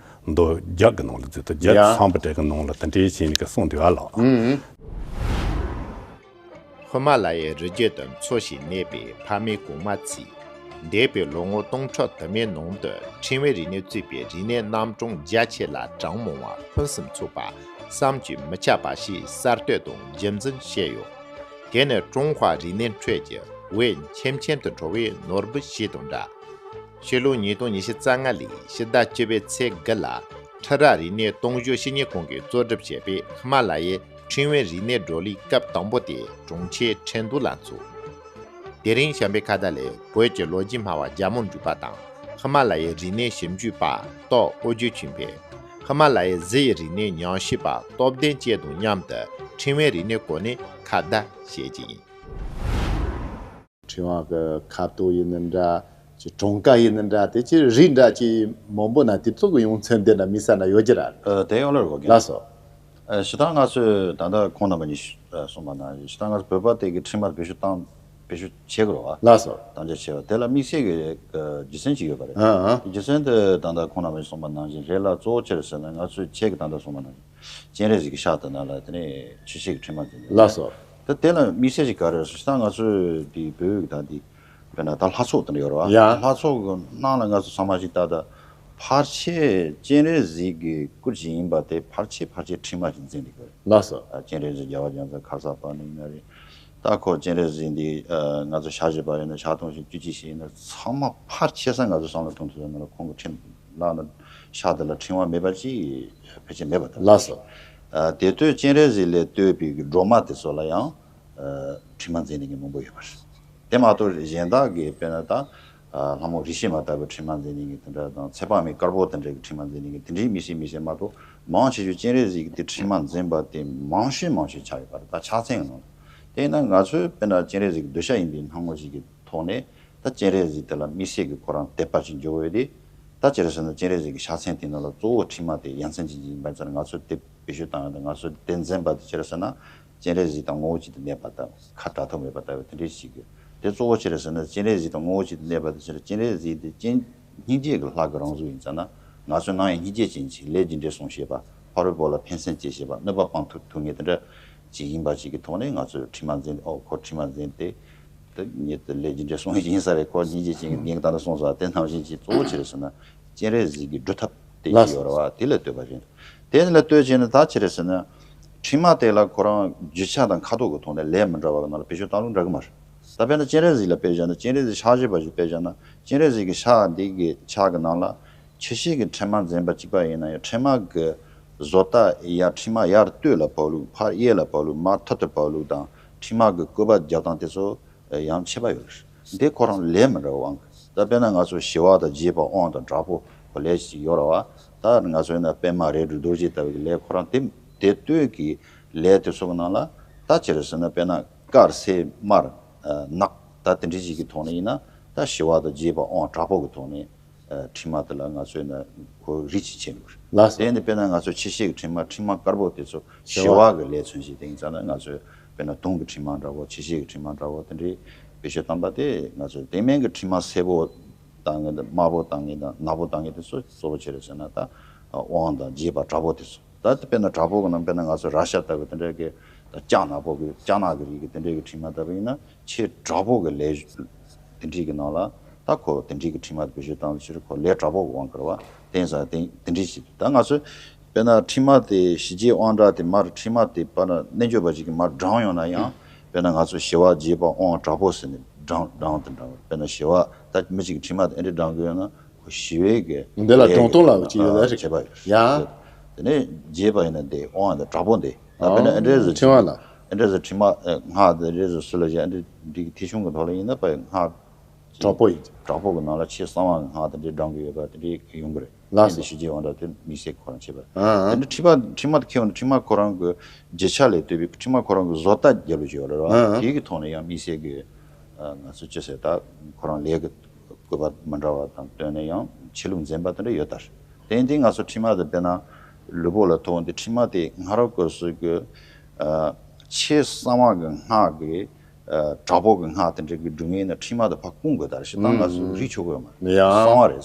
མདོ་བརྒྱད་ཀྱི་ནང་ལ་བརྗོད་དུ་བརྒྱད་ཡ། སམ་བྷོ་ཊ་གི་ནང་ལ་དེ་འདྲའི་བྱས་ནས་གི་གསུངས་འདུག་ཨ་ལགས། ཨུ། ཧི་མ་ལ་ཡའི་རི་རྒྱུད་དུ་འཚོ་ཞིང་གནས་པའི་ཕ་མེས་གོང་མ་ཚོས། འདས་པའི་ལོ་ངོ་སྟོང་ཕྲག་དུ་མའི་ནང་དུ་ཕྲེང་བའི་རིག་གནས་གཙོས་པའི་རིག་གནས་རྣམ་གྲངས་རྒྱ་ཆེ་ལ་གྲངས་མང་བ་ཕུན་སུམ་ཚོགས་པ་བསམ་གྱིས་མི་ཁྱབ་པ་ཞིག་གསར་གཏོད་དང་རྒྱུན་འཛིན་བྱས་ཡོད། དེ་ནི་ཀྲུང་ཧྭ་རིག་གནས་ཁྲོད་ཀྱི་འོད་ཁྱིམ་ཆེན་དུ་འགྲོ་བའི་ནོར་བུ་ཞིག་དང་འདྲ། ཕྱི་ལོ་ཉིས་སྟོང་ཉི་ཤུ་རྩ་ལྔ་ལོའི་ཕྱི་ཟླ་བཅུ་པའི་ཚེས་དགུ་ལ་ཁྲི་རལ་རིག་གནས་སྟོང་བརྗོད་བཤེས་གཉེན་ཁང་གིས་གཙོ་སྒྲུབ་བྱས་པའི་ཧི་མ་ལ་ཡའི་ཕྲེང་བའི་རིག་གནས་བགྲོ་གླེང་སྐབས་དང་པོ་དེ་གྲོང་ཁྱེར་ཁྲེང་ཏུའུ་ལ་འཚོགས། དེ་རིང་བྱམས་པའི་ཁ་བརྡ་ལས་བོད་ཀྱི་ལོ་རྒྱུས་སྨྲ་བ་རྒྱ་མོ་འབྲུག་པ་དང་ཧི་མ་ལ་ཡའི་རིག་གནས་ཞིབ་འཇུག་པ་ཏོག་ཨོ་རྒྱན་ཆོས་འཕེལ། ཧི་མ་ལ་ཡའི་གཟི་ཡི་རིག་གནས་ཉམས་ཞིབ་པ་སྟོབས་ལྡན་བཅས་དང་མཉམ་དུ་ཕྲེང་བའི་རིག་གནས་སྐོར་ནས་ཁ་བརྡ་བྱེད་ཀྱི་ཡིན། ཕྲེང་བ་གི་ཁ་དོག་ཡིན་ནི་འདྲ། ཅིག་གྲངས་ཀ་ཡིན་ནི་འདྲ། དེ་ཅིག་རིགས་འདྲ་ཅིག་མང་པོ་ན་དེ་ཚོ་གི་ཡོང་ཚད་འདི་འདྲ་དམིགས་བསལ་ན་ཡོད་ཀྱི་ར། ཨ། དེ་ཡོད་ལ་རེད་གོ་རྒན། ལགས་སོ། ཨ། ཞེ་དྲག་ང་ཚོས་ད་ལྟ་ཁོང་རྣམ་པ་གཉིས་ཨ་གསུངས་པ་ནང་བཞིན་ཞེ་དྲག་ང་ཚོ་བོད་པ་དེ་གི་ཕྲེང་བ་བེད་སྤྱོད་བཏང་བེད་སྤྱོད་བྱེད་དགོས་རེད་བ། ལགས་སོ། དམ་བཅའ་བྱས་པ་དེ་ལ་དམིགས་བསལ་གྱི་ཨ་རྒྱུ་མཚན་ཅིག་ཡོད་པ་རེད། ཨ་ཨ། རྒྱུ་མཚན་དེ་ད་ལྟ་ཁོང་རྣམ་པ་གཉིས་གསུངས་པ་ནང་བཞིན་རེད་ལ། གཙོ་བོ་ཅི་རེད་ཟེར་ན་ང་ཚོས་ཁྱེད་ཀྱིས་ད་ལྟ་གསུངས་པ་ནང་བཞིན། སྤྱན་རས་གཟིགས་ཀྱི་ཕྱག་དེ་ནང་ལ་དེ་ནས་ཆུ་ཤེལ་གྱི་ཕྲེང་བ་འཛིན་ནས། ལགས་སོ། ད་དེ་ལ་དམིགས་བསལ་ཞིག་ག་རེ་རེད་ཟེར་ན་ང་ཚོའི་དེ་བོད་ཀྱི་ད་དེ་དཔེར་ན་ད་ལྷ་ཚོགས་དེ་འདྲ་ཡོད་རེད་བ། ཡ། ལྷ་ཚོགས་ཀྱི་ནང་ལ་ང་ཚོ་ཚང་མ་ཞིག་ད་ད་ཕལ་ཆེར་སྤྱན་རས་གཟིགས་ཀྱི་སྐུ་ཅིག་ཡིན་པ་དེ་ཕལ་ཆེར་ཕལ་ཆེར་ཕྲེང་བ་ཞིག་འཛིན་བསྡད་ཀྱི་རེད། ལགས་སོ། ཨ། སྤྱན་རས་གཟིགས་རྒྱལ་བ་རྒྱལ་མཚན་ཁ་སར་པ་ཎི་ཡིན་ན་རེད། ད་ཁོ་སྤྱན་རས་གཟིགས་འདི་ཨ་ང་ཚོ་ཞལ་བཞེས་པ་ཡིན་ན་ཕྱག་སྟོང་བཞི་བཅུ་གཅིག་ཞིག་ཡིན་ན་ཚང་མ་ཕལ་ཆེ་ས་ང་ཚོ་བསམ་བློ་གཏོང་ཐུབ་ན་ཁོང་གི་ཕྲེང་ལག་ན་ཕྱག་དེ་ལ་ཕྲེང་བ་མེད་པ་ཅིག་ཕལ་ཆེར་མེད་པ་དང་། ལགས་སོ། ཨ། དེ་དུས་སྤྱན་རས་གཟིགས་ལས་བཏུས་པའི་གི་སྒྲོལ་མ་དེ་ཚོ་ལ་ཡང་ཨ་ཕྲེང་བ་འཛིན་ནས་མང་པོ་ཡོད་པ་རེད། དེ་མ་གཏོགས་གཞན་དག་གི་དཔེར་ན་ད་ཨ་ལྷ་མོ་རིག་བྱེད་མ་ལྟ་བུའི་ཕྲེང་བ་འཛིན་ནས་དེ་འདྲ་དང་ཚེ་དཔག་མེད་དཀར་པོ་དེ་འདྲ་གི་ཕྲེང་བ་འཛིན་ནས་དེ་འདྲའི་མི་སྲིད་མི་སྲིད་མ་གཏོགས་མང་ཆེ་ཤོས་སྤྱན་རས་གཟིགས་ཀྱི་དེ་ཕྲེང་བ་འཛིན་པ་དེ་མང་ཤོས་མང་ཤོས་ཆགས་ཡོད་པ་རེད། ད་ཕྱག་མཚན་གྱི་ནང་དེ་ཡིན་ན་ང་ཚོས་དཔེར་ན་སྤྱན་རས་གཟིགས་ཀྱི་གདུལ་བྱ་ཡིན་པའི་སྣང་ངོ་ཞིག་གི་ཐོག་ནས་ད་སྤྱན་རས་གཟིགས་དེ་ལ་དམིགས་བསལ་གྱི་ཁོ་རང་དད་པ་ཅིག་འཇོག་འོས་ཏེ། ད་ཅི་རེད་ཟེར་ན་སྤྱན་རས་གཟིགས་ཀྱི་ཕྱག་མཚན་དེ་ནང་ལ་གཙོ་བོ་ཕྲེང་བ་དེ་ཡ་མཚན་ཅན་ཅིག་ཡིན་པ་ཙང་ང་ཚོ་དེ་བེད་སྤྱོད་བཏང་ཡ་དང་ང་ཚོ་དེ་འཛིན་པ་དེ་ཅི་རེད་ཟེར་ན་སྤྱན་རས་གཟིགས་དང་ངོ་བོ་གཅིག་ཏུ་གནས་པ་དང་ཁ་བྲལ་ཐབས་མེད་པ་ལྟ་བུ་དེ་འདྲའི་ཞིག་གི་དེ་གཙོ་བོ་ཅི་རེད་ཟེར་ན་སྤྱན་རས་གཟིགས་དང་ངོ་བོ་གཅིག་ཏུ་གནས་པ་དེ་ཅི་རེད། སྤྱན་རས་གཟིགས་དེ་སྤྱན་སྙིང་རྗེ་གི་ལྷ་གི་རང་གཟུགས་ཡིན་ཙང་ན་ང་ཚོ་ནམ་ཡང་སྙིང་རྗེ་ཅན་ཅིག་ལས་རྒྱུ་འབྲས་བསྔོ་ཤེས་པ་ཕ་རོལ་པོ་ལ་ཕན་སེམས་སྐྱེ་ཤེས་པ་གནོད་པ་སྤང་ཐུབ་ཐུབ་མཁན་དེ་འདྲ་ཅིག་ཡིན་པ་ཞིག་གི་ཐོག་ནས་ང་ཚོས་ཕྲེང་བ་འཛིན་ཨོ་ཁོ་ཕྲེང་བ་འཛིན་ཏེ། དེ་ཉིད་དུ་ལས་རྒྱུ་འབྲས་བསྔོ་ཡི་ཡིན་ས་རེད། ཁོ་སྙིང་རྗེ་ཅན་གྱི་རྒན་གྱིས་ད་ལྟ་གསུངས་སོང་བ་དེ་ནང་བཞིན་གྱི་གཙོ་བོ་ཅི་རེད་ཟེར་ན་སྤྱན་རས་གཟིགས་ཀྱི་སྒྲུབ་ཐབས་དེ་ཅི་ཡོད་རེད་བ་དེ་ལ་ལྟོས་པ་ཡིན། དེ་ནི་ལ་ལྟོས་བྱས་ནས་ད་ཅི་རེད་ཟེར་ན་ཕྲེང་བ་དེ་ལ་ཁོ་རང་རྒྱུ་ཆ་དང་ཁ་དོག་གི་ཐོག་ནས་ལས་མི་འདྲ་བ་གི་ནང་ལ་བེད་སྤྱོད་བཏང་ལུགས་འདྲ་གི་མ་རེད། ད་དཔེར་ན་སྤྱན་རས་གཟིགས་ལ་དཔེ་བཞག་ན་སྤྱན་རས་གཟིགས་ཕྱག་བཞེས་པ་ཞིག་དཔེ་བཞག་ན་སྤྱན་རས་གཟིགས་ཀྱི་ཕྱག་འདི་གི་ཕྱག་གི་ནང་ལ་ཆུ་ཤེལ་གྱི་ཕྲེང་བ་འཛིན་པ་གཅིག་པ་ཡིན་ན་ཡང་ཕྲེང་བ་གི་བཟོ་ལྟ་ཡར་ཕྲེང་བ་ཡར་སྟོད་ལ་བབས་ལུགས་ཕར་གཡས་ལ་བབས་ལུགས་མར་ཐུར་དུ་བབས་ལུགས་དང་ཕྲེང་བ་གི་བཀོད་པ་རྒྱབ་སྟངས་དེ་ཚོ། ཡང་ཁྱད་པར་ཡོད་རེད། འདི་ཁོ་རང་ལས་མི་འདྲ་བའང་གི་ད་དཔེར་ན་ང་ཚོ་ཞི་བ་དང་རྒྱས་པ་དབང་དང་དྲག་པོ་ཁོ་ལས་ཅིག་ཡོད་ར་བ། ད་ང་ཚོ་ཡིན་ན་པདྨ་རལ་གྲི་རྡོ་རྗེ་ལྟ་བུའི་ལས་ཁོ་རང་དེ་དེ་ལྟོས་ཀྱི་ལས་དེ་ཚོ་གི་ནང་ལ་ད་ཅི་རེད་ཟེར་ན་དཔེར་ན་དཀར་སེར་དམར་ནག་ད་དེ་འདྲ་ཞིག་གི་ཐོག་ནས་ཡིན་ན་ད་ཞི་བ་དང་རྒྱས་པ་དབང་དྲག་པོ་གི་ཐོག་ནས། ཨ་ཕྲེང་བ་དེ་ལ་ང་ཚོས་ན་ཁོ་རིགས་ཅིག་བྱས་འདུག་ལགས་སོ། དེ་ནི་དཔེར་ན་ང་ཚོ་ཕྱི་བཤད་ཀྱི་ཕྲེང་བ་ཕྲེང་བ་དཀར་པོ་དེ་ཚོ་ཞི་བ་གི་ལས་མཚོན་བྱེད་དེ་ཡིན་ཙང་ན་ང་ཚོས་དཔེར་ན་དུང་གི་ཕྲེང་བ་འདྲ་བོ་ཕྱི་བཤད་ཀྱི་ཕྲེང་བ་འདྲ་བོ་དེ་འདྲའི་བེད་སྤྱོད་བཏང་པ་དེ་ང་ཚོས་དེ་མིན་གྱི་ཕྲེང་བ་སེར་པོ་བཏང་མཁན་དང་དམར་པོ་བཏང་མཁན་དང་ནག་པོ་བཏང་མཁན་དེ་ཚོ་གཙོ་བོ་ཆེ་རེད་ཟེར་ན་ད་དབང་དང་རྒྱས་པ་དྲག་པོ་དེ་ཚོ་ད་དཔེར་ན་དྲག་པོ་གི་ནང་དཔེར་ན་ང་ཚོ་རཀྵ་ལྟ་བུ་དེ་འདྲ་གི་ད་ལྕགས་ནག་པོ་གི་ལྕགས་ནག་གི་རིགས་ཀྱི་དེ་འདྲའི་གི་ཕྲེང་བ་ལྟ་བུ་ཡིན་ན། ཆེས་དྲག་པོ་གི་ལས་དེ་འདྲའི་གི་ནང་ལ་ད་ཁོ་དེ་འདྲའི་གི་ཕྲེང་བ་བེད་སྤྱོད་བཏང་ཕྱིར་ཁོ་ལས་དྲག་པོ་གི་དབང་བསྐུར་བ་བསྟན་ས་དེ་དེ་འདྲའི་ཞིག་ད་ང་ཚོས་དཔེར་ན་ཕྲེང་བ་དེ་ཞི་རྒྱས་དབང་དྲག་དེ་མར་ཕྲེང་བ་དེ་པར་རྣལ་འབྱོར་པ་ཞིག་གིས་མར་བགྲངས་ཡོང་ན་ཡང་དཔེར་ན་ང་ཚོས་ཞི་བ་རྒྱས་པ་དབང་དྲག་པོ་ཟེར་ནས་བགྲངས་བགྲངས་དེ་འདྲ་བ་དཔེར་ན་ཞི་བ་ད་མི་གཅིག་གིས་ཕྲེང་བ་དེ་ཨེ་འདྲ་བགྲངས་དགོས་ཡོད་ན་ཁོ་ཞི་བའི་གི་འདི་ལ་ལས་བགྲངས་སྟངས་ལ་ཅི་ཡོད་ལ་རེད་ཁྱད་པར་ཡོད་ཡ། དེ་ནས་རྒྱས་པ་ཡིན་ན་དེ་དབང་དེ་དྲག་པོ་འདི། ཨ། དཔེར་ན་ཨ་འདྲས་ཟེར། ཕྲེང་བ་ལ། ཨ་འདྲས་ཟེར། ཕྲེང་བ་ཨ་སྔགས་དེ་འདྲས་ཟེར་སུ་ལ་བཞག། ཨ་འདྲས་འདི་གི་ཐེག་ཆུང་གི་ཐོག་ལ་ཡིན་ན་པ་སྔགས་དྲག་པོ་ཡིན། དྲག་པོ་གི་ནང་ལ་ཆེས་གསང་བ་གི་སྔགས་དེ་འདྲས་བགྲང་གི་ཡོད་པ་དེ་འདྲས་ཡོང་གི་རེད། ལགས་སོ། དེ་ཞུ་རྒྱུ་འོ་འདྲ་དེ་དམིགས་བསལ་ཁོ་རང་བྱས་པ། ཨ་ཨ། དེ་འདྲ་ཕྲེང་བ། ཕྲེང་བ་དེ་ཁྱེར་ཡོང་ན་ཕྲེང་བ་ཁོ་རང་གི་རྒྱུ་ཆ་ལས་བཏུས་པའི་ཕྲེང་བ་ཁོ་རང་གི་བཟོ་ལྟ་རྒྱབ་ལ་བྱས་ཡོད་རེད་བ། ཨ་ཨ། དེ་གི་ཐོག་ནས་ཡང་དམིགས་བསལ་གི་ང་ཚོ་ཅི་ཟེར། ད་ཁོ་རང་ལས་ཀྱི་བཀོད་པ་མི་འདྲ་བ་དང་བསྟུན་ནས་ཡང་ཆོས་ལུགས་འཛིན་པ་དེ་འདྲ་ཡོད་ད། དེ་ཡིན་དུས་ང་ཚོ་ཕྲེང་བ་དེ་དཔེར་ན་ལུས་པོ་ལ་ཐོགས་འདི་ཕྲེང་བ་དེ་སྔ་རབས་སྐབས་སུ་གི་ཨ་ཆེས་གསང་བ་གི་སྔགས་ཀྱི་ཨ་དྲག་པོ་གི་སྔགས་དེ་འདྲ་གི་སྒྲུབ་མཁན་ནི་ཕྲེང་བ་དེ་ཕར་སྐུང་དགོས་ད། སྤྱིར་བཏང་ང་ཚོ་རིག་ཆོག་གི་ཡོད་མ་རེད། ཡང་གསང་བ་རེད།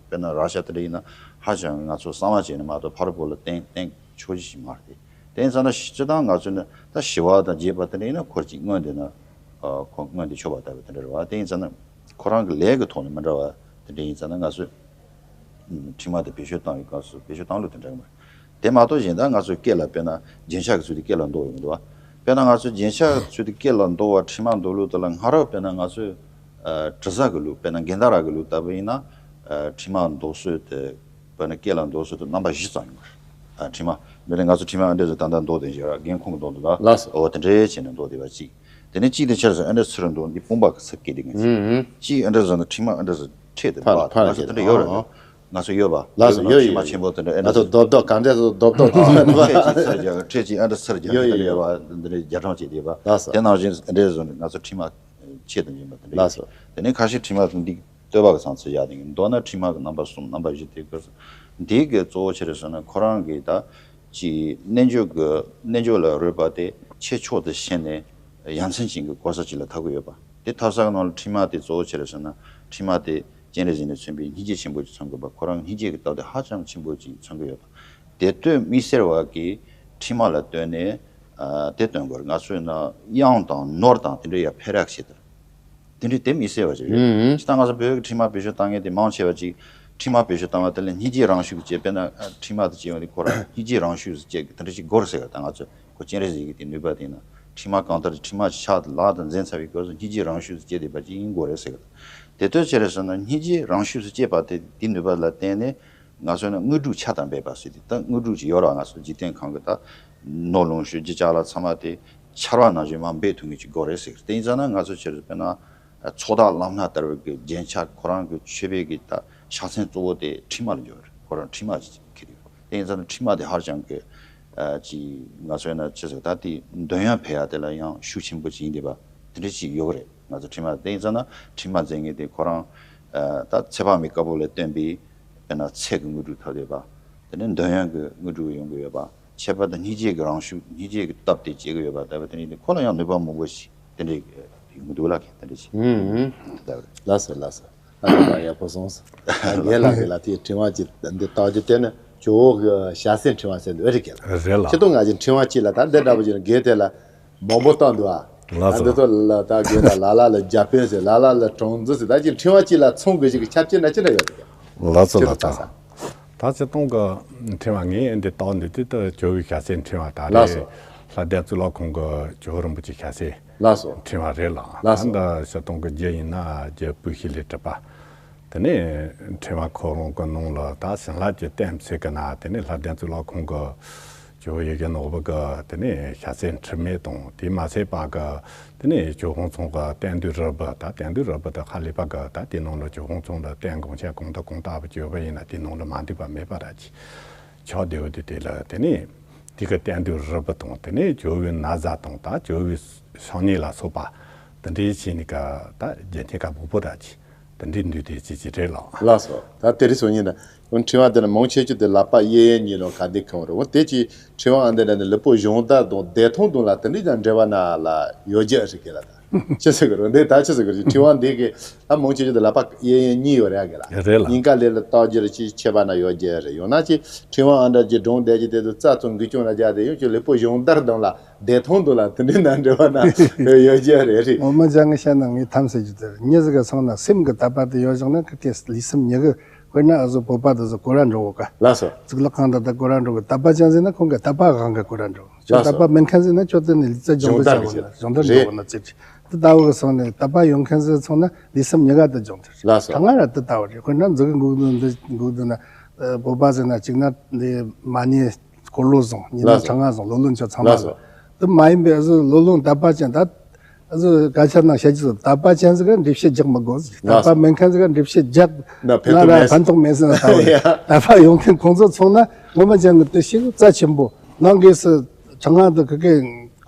དཔེར་ན་རཀ་ཤ་དེ་འདྲ་ཡིན་ན་ཧ་ཅང་ང་ཚོ་གསང་བ་བྱས་ནས་མ་གཏོགས་ཕར་བོད་ལ་བསྟན་བསྟན་ཆོག་རྒྱུ་ཞིག་མ་རེད། དེ་ཡིན་ཙང་ན་སྤྱིར་བཏང་ང་ཚོ་ནི་ད་ཞི་བ་དང་རྒྱས་པ་དེ་འདྲ་ཡིན་ན་ཁོ་གཅིག་སྔོན་དེ་ན་ཨ་ཁོ་སྔོན་དེ་ཆོག་པ་ལྟ་བུ་དེ་འདྲ་རེད་བ། དེ་ཡིན་ཙང་ན་ཁོ་རང་གི་ལས་ཀྱི་ཐོག་ནས་མི་འདྲ་བ་དེ་འདྲ་ཡིན་ཙང་ན་ང་ཚོས་ཨ་ཕྲེང་བ་དེ་བེད་སྤྱོད་བཏང་བའི་སྐབས་སུ་བེད་སྤྱོད་བཏང་ལུགས་དེ་འདྲ་གི་མ་རེད། དེ་མ་གཏོགས་གཞན་དག་ང་ཚོའི་སྐེ་ལ་དཔེར་ན་རྒྱན་ཆ་གི་ཚུལ་དུ་སྐེ་ལ་འདོགས་ཡོང་འདུག་བ། དཔེར་ན་ང་ཚོས་རྒྱན་ཆ་གི་ཚུལ་དུ་སྐེ་ལ་འདོགས་པ་ཕྲེང་བ་འདོགས་ལུགས་དེ་ལ་སྔ་རབས་དཔེར་ན་ང་ཚོས་ཨ་དྲི་ཟ་གི་ལུགས། དཔེར་ན་གན་དྷ་ར་གི་ལུགས་ལྟ་བུ་ཡིན་ན་ཨ་ཕྲེང་བ་འདོགས་སྲོལ་དེ། དཔེར་ན་སྐེ་ལ་འདོགས་སྲོལ་དེ་རྣམ་པ་བཞི་ཙམ་ཡོད་པ་རེད། ཨ་ཕྲེང་བ་འདི་ནི་ང་ཚོ་ཕྲེང་བ་ཨ་འདྲས་ཟེར་ད་ལྟ་འདོགས་དེ་བཞག་རྒན་ཁོང་གིས་འདོགས་འདུག་ལ། ལགས་སོ། འོ་དེ་འདྲས་བྱས་ནས་འདོགས་བསྡད་པ་གཅིག། དེ་ནས་གཅིག་དེ་ཆར་ཟེར་ཨ་འདྲས་ཚུར་འདོགས། འདི་དཔུང་པ་གི་ཚུར་སྐྱེས་དེ་ངེས་ཅན། ཨུ་ཨུ། གཅིག་ཨ་འདྲས་ཟེར་ན་ཕྲེང་བ་ཨ་འདྲས་ཟེར་འཕྲེད་དེ་ཕར་འདུག་བ། ཕར་ང་ཚོ་དེ་འདྲ་ཡོད་རེད། ཨ་ང་ཚོ་ཡོད་པ། ལགས་སོ། ཡོད་ཡོད་ཕྲེང་བ་ཡོད། དེ་འདྲ་ཨ་ང་འདྲས་ཚོ་ཟེར། རྡོབ་རྡོབ་གང་འདྲས་ཚོ་རྡོབ་རྡོབ་དང་འཕྲེད་ཅིག་ཚུར་རྒྱག་འཕྲེད་ཅིག་ཨ་འདྲས་ཚུར་རྒྱག་ཡོད་དེ་འདྲ་ཡོད་ཡོད་པ། འདི་འདྲས་རྒྱ་གྲམ་བྱས་བསྡད་པ། ལགས་སོ། དེ་ནང་བཞིན་ཨ་འདྲས་ཟེར་ན་ང་ཚོ་ཕྲེང་བ་ཆེད་དུ་འཛིན་པ་དེ་འདྲ་ཡོད། ལགས་སོ། དེ་ནས་ཁ་ཤས་ཕྲེང་བ་དང་འདི་བསྟོད་པ་གི་མཚམས་སུ་བཞག་དེ་མདོར་ན་ཕྲེང་བ་གི་རྣམ་པ་གསུམ་རྣམ་པ་བཞི་དེ་གི་འདི་གི་གཙོ་བོ་ཆེ་རེད་ཟེར་ན་ཁོ་རང་གི་ད་ཅི་རྣལ་འབྱོར་གི་རྣལ་འབྱོར་ལ་རོལ་པ་དེ་ཆོས་མཆོག་ཏུ་ཕྱིན་ནས་ཡ་མཚན་ཅན་གྱི་གོ་ས་ཅིག་ལ་ཐོབ་གི་ཡོད་པ། དེ་ཐོབ་ས་གི་ནང་ལ་ཕྲེང་བ་དེ་གཙོ་བོ་ཆེ་རེད་ཟེར་ན་ཕྲེང་བ་དེ་སྤྱན་རས་གཟིགས་ནས་མཚོན་པའི་སྙིང་རྗེ་ཆེན་པོ་ཅིག་མཚོན་དགོས་པ། ཁོ་རང་སྙིང་རྗེ་གི་སྟོབས་དེ་ཧ་ཅང་ཆེན་པོ་ཅིག་མཚོན་གི་ཡོད་པ། དེ་ལྟོས་དམིགས་བསལ་བ་གིས་ཕྲེང་བ་ལ་ལྟོས་ནས་ཨ་དེ་སྟོན་དགོས་རེད། ང་ཚོས་ན་གཡང་དང་ནོར་དང་དེ་འདྲ་ཡ་ཕེ་རག་བྱེད་དེ། དེ་འདྲའི་དེ་མི་གསལ་བ་ཅིག་རེད། ཨུ་ཨུ། སྤྱིར་བཏང་ང་ཚོ་བོད་ཀྱི་ཕྲེང་བ་བེད་སྤྱོད་བཏང་མཁན་དེ་མང་ཆེ་བ་ཅིག་ཕྲེང་བ་བེད་སྤྱོད་བཏང་བ་དེ་ལ་སྙིང་རྗེ་རང་ཤུགས་ཀྱིས་བྱེད། དཔེར་ན་ཨ་ཕྲེང་བ་དེ་བྱེད་ཡོང་དུས་ཁོ་རང་སྙིང་རྗེ་རང་ཤུགས་སུ་བྱེད་དེ་འདྲ་ཅིག་དགོས་རེད་ཟེར་གི། ད་ང་ཚོ་ཁོ་སྤྱན་རས་གཟིགས་ཀྱི་དེ་ནུས་པ་དེ་ཡིན་ན་ཕྲེང་བ་གང་ལྟར་ཕྲེང་བ་ཕྱག་ལག་ཏུ་འཛིན་ཚར་བའི་སྐབས་སུ་སྙིང་རྗེ་རང་ཤུགས་སུ་བྱེད་བསྡད་པ་ཅིག་ཡིན་དགོས་རེད་ཟེར་གི། དེ་ལྟོས་ཆེ་རེད་ཟེར་ན་སྙིང་རྗེ་རང་ཤུགས་སུ་བྱེད་པ་དེ་དེ་ནུས་པ་ལ་བརྟེན་ནས། ང་ཚོས་ནི་དངོས་གྲུབ་ཆ་དང་འབེབས་པ་ཟེར་དུས་ད་དངོས་གྲུབ་ཅིག་ཡོད་རེད་བ། ང་ཚོ་འཇིག་རྟེན་ཁམས་ཀྱི་ད་ནོར་ལོངས་སྤྱོད་གཞིས་ཆགས་ལ་ཚང་མ་དེ་ཆར་པ་ནང་བཞིན་མར་འབེབས་ཐུབ་མཁན་ཅིག་དགོས་རེད་ཟེར། དེ་ཡིན་ཙང་ན་ང་ཚོ་ཕྱིར་དཔེར་ན་ཚོགས་བདག་ལམ་སྣ་ལྟ་བུ་གི་རྒྱན་ཆ་ཁོ་རང་གི་མཆོད་པའི་གི་ད་ཕྱག་མཚན་གཙོ་བོ་དེ་ཕྲེང་བ་ལ་འཇོག་རེད། ཁོ་རང་ཕྲེང་བ་ཅིག་འཁྱེར་ཡོད། དེ་ཡིན་ཙང་ན་ཕྲེང་བ་དེ་ཧ་ཅང་གི་ཨ་ཅིག་ང་ཚོས་ན་ཅི་ཟེར་ད་དེ་འདོན་ཡ་ཕེབས་ཡ་དེ་ལ་ཡང་ཤུགས་ཆེན་པོ་ཅིག་ཡིན་བསྡད་པ་དེ་འདྲ་ཅིག་ཡོད་གི་རེད། ང་ཚོ་ཕྲེང་བ། དེ་ཡིན་ཙང་ན་ཕྲེང་བ་འཛིན་མཁན་དེ་ཁོ་རང་ཨ་ད་ཚེ་དཔག་མེད་དཀར་པོ་ལ་བསྟན་པའི་དཔེར་ན་ཚེ་གི་དངོས་གྲུབ་ཐོབ་བསྡད་པ། དེ་ནས་འདོན་ཡོན་གྱི་དངོས་གྲུབ་ཡོང་གི་ཡོད་པ། ཁྱད་པར་དུ་སྙིང་རྗེ་གི་རང་ཤུགས། སྙིང་རྗེ་གི་སྟོབས་དེ་སྐྱེ་གི་ཡོད་པ་ལྟ་བུ་དེ་འདྲ་ཡིན་དུས་ཁོ་ལ་ཡང་ནུས་པ་མང་པོ་ཞིག་དེ་འདྲ་ཡོང་གི་འདུག་ལ། དེ་འདྲ་ཞིག་ཨུམ། ལྟ་བུ་རེད། ལགས་སོ་ལགས་སོ། ཨ་ནི་ཡག་པོ་སོང་སོང་། ཨ་རྒན་ལགས་ཀྱིས་ལ་དེའི་ཕྲེང་བ་གཅིག་འདི་བཏགས་རྒྱུ་དེ་ནི་ཇོ་བོ་གི་ཞལ་ཟས་ཕྲེང་བ་ཟེར་འདུག་རེད་གི་ལ། རེད་ལ། ཁྱེད་ཚོ་ང་ཚོའི་ཕྲེང་བ་གཅིག་ལ་ད་འདི་འདྲ་པོ་ཅིག་ལ་རྒན་དེ་ལ་མང་པོ་བཏང་འདུག་ཨ། ལགས་སོ། ཨ་འདི་ཚོ་ལ་ད་རྒན་ལ་ལ་ལ་ལ་རྒྱ་དཔོན་ཟེར། ལ་ལ་ལ་གྲོང་ཚོ་ཟེར། ད་ཅིག་ཕྲེང་བ་གཅིག་ལ་མཚུངས་དགོས་ཞིག་གི་ཁྱབ་ཆེ་ན་ཅི་འདྲ་ཡོད་རེད། ལགས་སོ་ཁྱེད་ལགས་ཚོ་སོ། ད་སྤྱིར་བཏང་གི་ཕྲེང་བ་ངས་འདི་བཏགས་འདི་དུས་ད་ཇོ་བོའི་ཞལ་ཟས་ཕྲེང་བ་ད་ལགས་རེད། སོ། ལྷ་ལྡན་གཙུག་ལག་ཁང་གི་ཇོ་བོ་རིན་པོ་ཆེ་ཞལ་ཟས། ལགས་སོ། ཕྲེང་བ་རེད་ལགས། ལགས་སོ། ད་འདི་སྤྱིར་བཏང་གི་རྒྱུ་ཡིན་ན་རྒྱུ་སྤོས་ཤེལ་ལས་གྲུབ་པ། དེ་ནས་ཕྲེང་བ་ཁོ་རང་གི་ནང་ལ་ད་བྱིན་རླབས་ཀྱི་རྟེན་ཟེར་གི་ན། དེ་ནས་ལྷ་ལྡན་གཙུག་ལག་ཁང་གི་ཇོ་བོ་ཡེ་ཤེས་ནོར་བུ་གི་དེ་ནས་ཞལ་ཟས་འཁྲུལ་མེད་དང་། དེ་མ་ཟད་པ་གི་དེ་ནས་ཇོ་ཧོང་ཚང་གི་གཏན་དུ་རིལ་བུ། ད་གཏན་དུ་རིལ་བུ་དེ་ཧ་ལས་པ་གི་ད་དེ་ནང་ལ་ཇོ་ཧོང་ཚང་ལ་རྟེན་དགོངས་འཆར་གང་དང་གང་ལྟ་བུ་བྱས་པ་ཡིན་ན་དེ་ནང་ལ་མ་འདུས་པ་མེད་པ་ར་ཅིག་ཆགས་བསྡད་ཡོད་དེ། དེ་ལ་དེ་ནས་དེ་གི་གཏན་དུ་རིལ་བུ་དང་། དེ་ནས་ཇོ་བོའི་ན་བཟའ་དང་། ད་ཇོ་བོའི་ཕྱག་མཉེད་ལ་སོགས་པ་དེ་འདྲའི་བྱས་ནས་གི་ད་རྒྱན་ཆ་ག་བོ་བོ་ར་ཅིག་དེ་འདྲའི་འདུས་ཏེ་ཅི་ཅི་རེད་ལགས། ལགས་སོ། ད་དེ་རིང་སང་ཉིན་ད་ཁྱེད་ཕྲེང་བ་དེ་ནི་མང་ཆེ་ཤོས་དེ་ལག་པ་གཡས་གཡོན་གཉིས་ལ་ག་འདི་ཁེངས་རེད། འོ་དེ་ཅི་ཕྲེང་བ་ཨ་འདི་འདྲ་ནི་ལུས་པོ་གཞུང་བརྡར་དང་བདེ་ཐང་དང་ལ་དེ་འདྲའི་ཀྱང་འབྲེལ་བ་ན་ལ་ཡོད་རྒྱུ་རེད་གི་ལ། ད་ཅི་ཟེར་གི་རེད། འདི་ད་ཅི་ཟེར་གི་རེད། ཕྲེང་བ་འདི་གི་ད་མང་ཆེ་ཤོས་དེ་ལག་པ་གཡས་གཡོན་གཉིས་ཡོད་རེད་གི་ལ། རེད་ལ། སྙིང་ག་ལས་ལ་བཏགས་རྒྱུ་རེད། ཅི་ཁྱད་པར་ན་ཡོད་རྒྱུ་རེད། ཡང་ན་ཅི་ཕྲེང་བ་ཨ་འདྲ་ཅི་སྒྲུང་བསྡད་རྒྱུ་དེ་ཚོ་རྩ་ཚང་འགུལ་སྐྱོད་ན་རྒྱ་དེ་ཡང་ཅི་ལུས་པོ་གཞུང་བརྡར་དང་ལ་བདེ་ཐང་དང་ལ་དེ་འདྲའི་ནང་འབྲེལ་བ་ན་ཡོད་རྒྱུ་རེད། རེད། ངོ་མ་ཅང་གི་བཤད་ན་ངས་ཐམས་ཅད་ཀྱི་དེར་མྱི་ཟིག་ག་སོང་ན་སེམས་ཀྱི་དད་པ་དེ་ཡོད་བཞག་ན་ཁི་ཁེ་ལུས་སེམས་གཉིས་ཀྱི། དཔེར་ན་ཨ་ཟོ་བོད་པ་དེ་ཟོ་གོ་ར་འགྲོ་གོ་ཀ། ལགས་སོ། གཙུག་ལག་ཁང་དང་ད་གོ་ར་འགྲོ་གོ། དད་པ་ཅན་ཟེར་ན་ཁོང་གི་དད་པ་དབང་གི་གོ་ར་འགྲོ། ཁྱོད་ལགས་སོ། དད་པ་མེད་མཁན་ཟེར་ན་ཁྱོད་དེ་ནི་ལུས་རྩལ་སྦྱོང་བརྡར་བྱ་གོ་ན་སྦྱོང་བརྡར་འགྲོ་གོ་ན་ཙི་ཙི། དེ་ལྟ་བུ་གི་སོང་ནས་དད་པ་ཡོད་མཁན་ཟེར་སོང་ན་ལུས་སེམས་གཉིས་ཀ་དེ་སྦྱོང་བརྡར། ལགས་སོ། ད་ང་ར་དེ་ལྟ་བུ་རེད། དཔེར་ན་མཛུ་གུ་འགུག་འདུག་འདི་འགུག་འདུག་ན་བོད་པ་ཟེར་ན་གཅིག་ན་འདི་མ་ཎི། འཁོར་ལོ་བཟུང་། ཉི་མ་ལགས་སོ། གྲངས་ལྔ་བཟུང་། ལོ་ལོན་ཆོག་ཚང་མ་ལགས་སོ། བཟུང་། དེ་མ་ཡིན་པའི་ཨ་ཟུ་ལོ་ལོན་དད་པ་ཅན་ད། ཨ་ཟུ་སྐད་ཆ་ནང་བཤད་ཀྱི་ཟིག་དད་པ་ཅན་ཟིག་ག་འགྲེལ་བཤད་རྒྱག་མི་དགོས་ཟིག་དད་པ་མེད་མཁན་ཟིག་ག་འགྲེལ་བཤད་རྒྱག་ན་ཕན་ཐོགས་མེད་ཟིག་ཕན་ཐོགས་མེད་ཟིག་ལྟ་བུ་རེད། དད་པ་ཡོད་མཁན་ཁོང་ཚོ་ཚོ་ན་ངོ་མ་ཅན་གི་དེ་ཤེས་རྩ་ཆེན་པོ། ནང་གི་སི་གྲངས་ལྔ་དེ་གི་གི་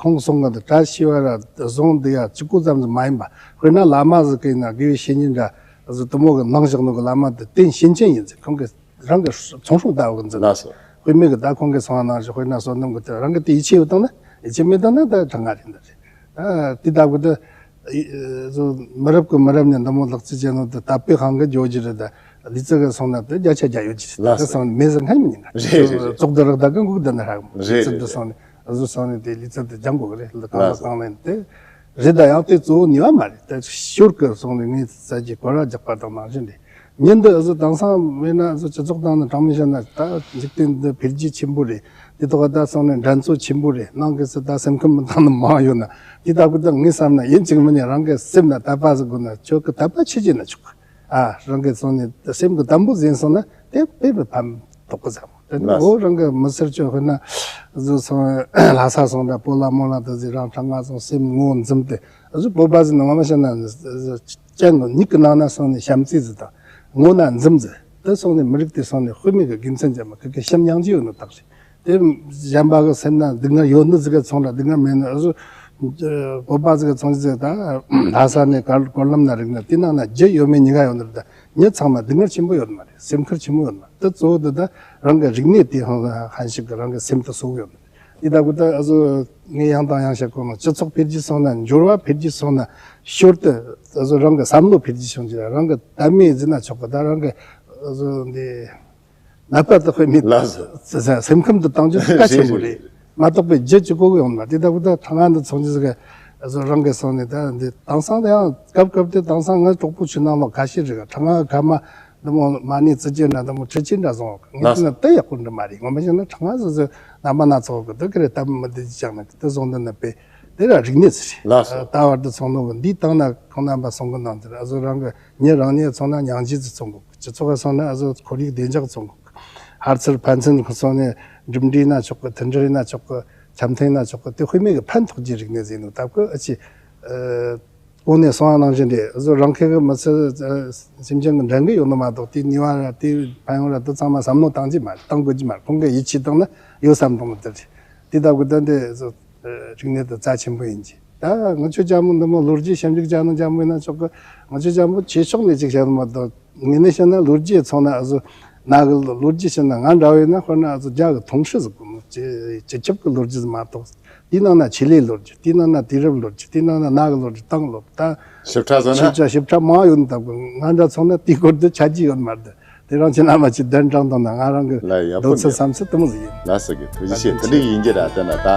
ཁོང་སོང་གི་དེ་བཀྲ་ཤིས་པ་ར་བཟུང་དེ་ཡ་གཅིག་པུ་ཙམ་ཟིག་མ་ཡིན་པ། དཔེར་ན་བླ་མ་ཟིག་གི་ན་དགེ་བའི་བཤེས་གཉེན་འདྲ་ཟིག་དེ་མོ་གི་ནང་བཞག་ནོ་གི་བླ་མ་དེ་རྟེན་བྱིན་ཅན་ཡིན་ཟིག་ཁོང་གི་རང་གི་ཚོང་སྲུང་ལྟ་བུ་འཛིན། ལགས་སོ། དཔེ་མེད་གི་ད་ཁོང་གི་སོང་ནང་བཞིན་དཔེར་ན་བསོད་ནམས་གི་དེ་རང་གི་དེ་ཡིད་ཆེས་ཡོད་དང་ན་ཡིད་ཆེས་མེད་དང་ན་ད་གྲངས་ལྔ་རེད་འདི་རེད། ད་དེ་ལྟ་བུ་དེ་ཨི་ཨི་མི་རབས་གི་མི་རབས་ནས་འདི་མོ་ལག་རྩལ་ཅན་ནོ་དེ་དད་པའི་ཁང་གི་འཇོ་རྒྱུ་རེད། ད་ལི་ཙི་གི་སོང་ན་དེ་བརྒྱ་ཆ་བརྒྱ་ཡོད་ཀྱི་རེད། ལགས་སོ། དེ་སོང་ནས་མེད་ཟེར་མཁན་མི་ཉན་ག་རེད་རེད་རེད། བཙོག་དེ་རག་ད་གི་འགུག་དེ་ནི་ཧྲག་མོ་རེད་ལི་ཙི་རེད་དེ་རེད། སོང་ནས། ཨ་ཟུ་སོང་ནས་དེ་ལི་ཙི་དེ་སྦྱང་དགོས་གི་རེད། ལི་གང་ལ་ལགས་སོ། གང་ལེན་དེ་རེད། ད་ཡང་དེ་གཙོ་བོ་ནུས་པ་མ་རེད། དེ་ཞོར་གི་སོང་ནས་ངས་ས་ཀྱི་གོ་ར་རྒྱག་པ་དང་ནང་བཞིན་རེད། ཉིན་འདི་ཨ་ཟུ་དེང་སང་མེད་ན་ཨ་ཟུ་སྤྱི་ཚོགས་སྟེང་ན་དྲང་མོ་བཤད་ན་ད་འཇིག་རྟེན་འདི་འཕེལ་རྒྱས་ཆེན་པོ་རེད། དེ་ཐོག་ད་སོང་ནས་འགྲན་རྩོད་ཆེན་པོ་རེད། ནང་གི་སུ་ད་སེམས་ཁམས་མི་འདང་ནི་མང་ཡོད་ན་དེ་ལྟ་བུ་ད་ངས་བསམ་ན་ཡིན་གཅིག་མིན་ནས་རང་གི་སེམས་ན་དད་པ་ཟིག་དགོས་ན་ཁྱོད་ཀྱི་དད་པ་ཆི་བྱེད་ན་ཆོག་གི་ཨ་རང་གི་སོང་ནས་སེམས་ཀྱི་དམ་པོ་ཟིན་སོང་ན་དེ་དཔེ་མི་ཕམ་ཐོག་གི་ཟ་མོ། དེ་ནི་ལགས་སོ། འོ་རང་གི་མི་སེར་ཆོས་དཔེར་ན་བཟོ་སོང་ལྷ་ས་སོང་འདྲ་པོ་ལ་མོ་ལ་དེ་ཟིག་རང་གྲངས་ལྔ་སོང་སེམས་ངོ་འཛུམ་དེ་བཟོ་བོད་པ་ཟིག་ནི་ངོ་མ་བཤད་ན་སྤྱང་གི་མིག་གི་ནང་ན་སོང་ནས་བྱམས་བརྩེ་ཟིག་དང་ངོ་ན་འཛུམ་ཟིག་དེ་སོང་ནས་མི་རིགས་དེ་སོང་ནས་དཔེ་མེད་གི་དགེ་མཚན་ཅན་མ་གི་གི་བྱམས་སྙིང་རྗེ་ཡོད་ནི་དག་རེད། དེ་གཞན་པ་གི་སེམས་ན་སྡུག་བསྔལ་ཡོད་ནི་ཟིག་གི་ཚོང་ར་སྡུག་བསྔལ་མེད་ནི་བཟོ་བོད་པ་ཟིག་གི་ཚོང་ཟིག་དང་ལྷ་ས་ནས་གར་གོར་ལམ་ན་རིག་ན་དེ་ནང་ན་རྒྱུ་ཡོད་མེད་གཉིས་ཀ་ཡོད་ནི་རེད། ད་མྱི་ཚང་མ་སྡུག་བསྔལ་ཆེན་པོ་ཡོད་མ་རེད། སེམས་ཁུར་ཆེན་པོ་ཡོད་མ་རེད། དེ་གཙོ་བོ་དེ་ད་རང་གི་རིག་གནས་དེ་ཧང་ཧན་ཞིག་གི་རང་གི་སེམས་དུ་གསོ་གི་ཡོད་མ་རེད། དེ་ལྟ་བུ་ད་ཨ་ཟོ་ངས་ཡང་དང་ཡང་བཤད་གོ་ནོ་སྤྱི་ཚོགས་འཕེལ་རྒྱས་སོང་ན་འབྱོར་བ་འཕེལ་རྒྱས་སོང་ན་ཞོར་དུ་ཨ་ཟོ་རང་གི་བསམ་བློ་འཕེལ་རྒྱས་བྱུང་རྒྱུ་རང་གི་དད་མོས་ཟིན་ན་ཆོག་གི་ད་རང་གི་ཨ་ཟོ་འདི་ནད་པ་དེ་དཔེ་མེད་ལགས་སོ། སེམས་ཁམས་དུ་བཏང་རྒྱུ་དེ་གལ་ཆེན་པོ་རེད། རེད། མ་གཏོགས་པའི་རྒྱུ་གཅིག་པོ་གི་ཡོང་མ་དེ་ལྟ་བུ་ད་ཁྲ་ང་འདི་ཚོང་རྒྱུ་ཟིག་གི་ཨ་ཟོ་རང་གི་སོང་ནས་ད་འདི་དེང་སང་ད་ཡང་སྐབས་སྐབས་དེ་དེང་སང་ང་གྲོགས་པོ་ཆུ་ནང་ལོག་ཁ་ཤས་རེད་ག་ཁྲ་ང་ག་མ། འདི་མོ་མ་ཎི་བརྩི་བྱེད་འདྲ་འདི་མོ་ཁྲིད་བྱེད་འདྲ་བཟུང་བ་ངས་ལགས་སོ། བལྟས་ན་དེ་ཡག་པོ་འདྲ་མ་རེད། ངོ་མ་བཤད་ན་ཁྲ་ང་སོ་སོའི་རྣམ་པ་སྣ་ཚོགས་ཀྱི་དེ་ཀ་རེ་སྟབས་མི་བདེ་ཅིག་ཅང་ན་དེ་བཟུང་འདི་ནི་པས་དེ་ར་རིག་གནས་ཟེར་རེད། ལགས་སོ། ད་བར་དུ་ཚོང་ནོ་གི་འདིའི་སྟེང་ན་ཁོང་རྣམ་པ་གསུང་གི་ནང་དེར་ཨ་ཟོ་རང་གི་མྱི་རང་ཉིད་ཚོང་ན་སྙིང་རྗེ་ཟིག་ཚོང་གི་སྤྱི་ཚོགས་ཀ་སོང་ན་ཨ་ཟོ་ཁོར་ཡུག་བདེ་འཇགས་ཚོང་གི་ཧར་ཚུར་ཕན་ཚུན་སོང་ནས་འགྲིམ་འགྲུལ་ན་ཆོག་གི་མཐུན་སྒྲིལ་ན་ཆོག་གི་འཆམ་མཐུན་ན་ཆོག་གི་དེ་དཔེ་མེད་གི་ཕན་ཐོགས་ཀྱི་རིག་གནས་ཟིན་ནོ་སྟབས་ཀི་ཨ་ཅི། གོང་ནས་གསུངས་པ་ནང་བཞིན་རེད། བཟོ་རང་ཁེ་གི་མི་ཚེ་སེམས་ཅན་གི་འགྲན་གི་ཡོད་ནི་མ་གཏོགས་དེའི་ནུས་པ་ར་དེའི་ཕན་ཡོན་ར་དེ་ཚང་མ་བསམ་བློ་བཏང་གི་མ་རེད། བཏང་དགོས་ཀྱི་མ་རེད། ཁོང་གི་ཡིད་ཆེས་བཏང་ན་ཡོད་བསམ་བཏང་ནི་དེ་རེད། དེ་ལྟ་བུ་ད་འདི་བཟོ་རིག་གནས་དེ་རྩ་ཆེན་པོ་ཡིན་གྱི། ད་ང་ཚོ་ཅག་མོ་འདི་མོ་ལོ་རྒྱུས་ཞིབ་འཇུག་བྱ་ནི་ཅག་མོ་ཡིན་ན་ཆོག་གི་ང་ཚོ་ཅག་མོ་ཆེ་ཕྱོགས་ནས་ཅིག་བྱ་ནི་མ་གཏོགས་ངས་ནས་བཤད་ན་ལོ་རྒྱུས་ཚོང་ན་བཟོ་ན་གི་ལོ་རྒྱུས་བཤད་ན་ང་འདྲ་བོ་ཡིན་ན་དཔེར་ན་བཟོ་རྒྱ་གི་ཐུང་ཧྲི་ཟིག་གི་སྤྱི་ཁྱབ་གི་ལོ་རྒྱུས་ཟིག་མ་གཏོགས། དེའི་ནང་ན་ཆེད་ལས་ལོ་རྒྱུས། དེའི་ནང་ན་དུས་རབས་ལོ་རྒྱུས། དེའི་ནང་ན་ན་གི་ལོ་རྒྱུས། ཏང་ལོ། ད་ཞིབ་ཕྲ་བཟོ་ན་ཞིབ་ཕྲ་ཞིབ་ཕྲ་མང་ཡོད་ནི་ལྟ་བུ་ང་འདྲ་ཚོང་ན་དེའི་སྐོར་དུ་ཆ་རྒྱུས་ཡོད་མ་རེད། དེ་རང་ཁྱེད་རྣམ་པ་ཅིག་གདན་དྲངས་དང་ན་ང་རང་གི་ལ་ཡག་པོ་འདོད་ཚུལ་འདུག་བསམ་ཚུལ་དེ་མོ་ཟིག་ཡིན། ལ་ས་གི་ཐུགས་རྗེ་ཆེ། དེ་འདྲ་ཡིན་གྱི་ར་ལྟ་ན་ད་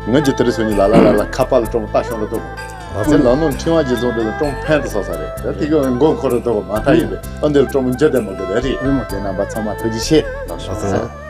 ངོས་ཀྱི་དེ་རིང་སོ་ཉི་ལ་ལ་ལ་ལ་ཁ་པར་ལ་ཀྲོང་ལྟ་ཤོང་ལ་འདུག་ང་ཚོའི་ལ་ནོར་འཕྲིན་བ་རྗེ་བཙུན་འདི་ལ་ཀྲོང་ཕན་དུ་སོང་ས་རེད། ད་དེ་གི་མགོ་འཁོར་ར་འདུག་མ་མཐའ་ཡིན་པས་ཨ་འདི་ལ་ཀྲོང་འཇལ་དེ་མ་གི་རེད། རེད་མོ། དེ་རྣམ་པ་ཚང་མ་ཐུགས་རྗེ་ཆེ། ལགས་སོ།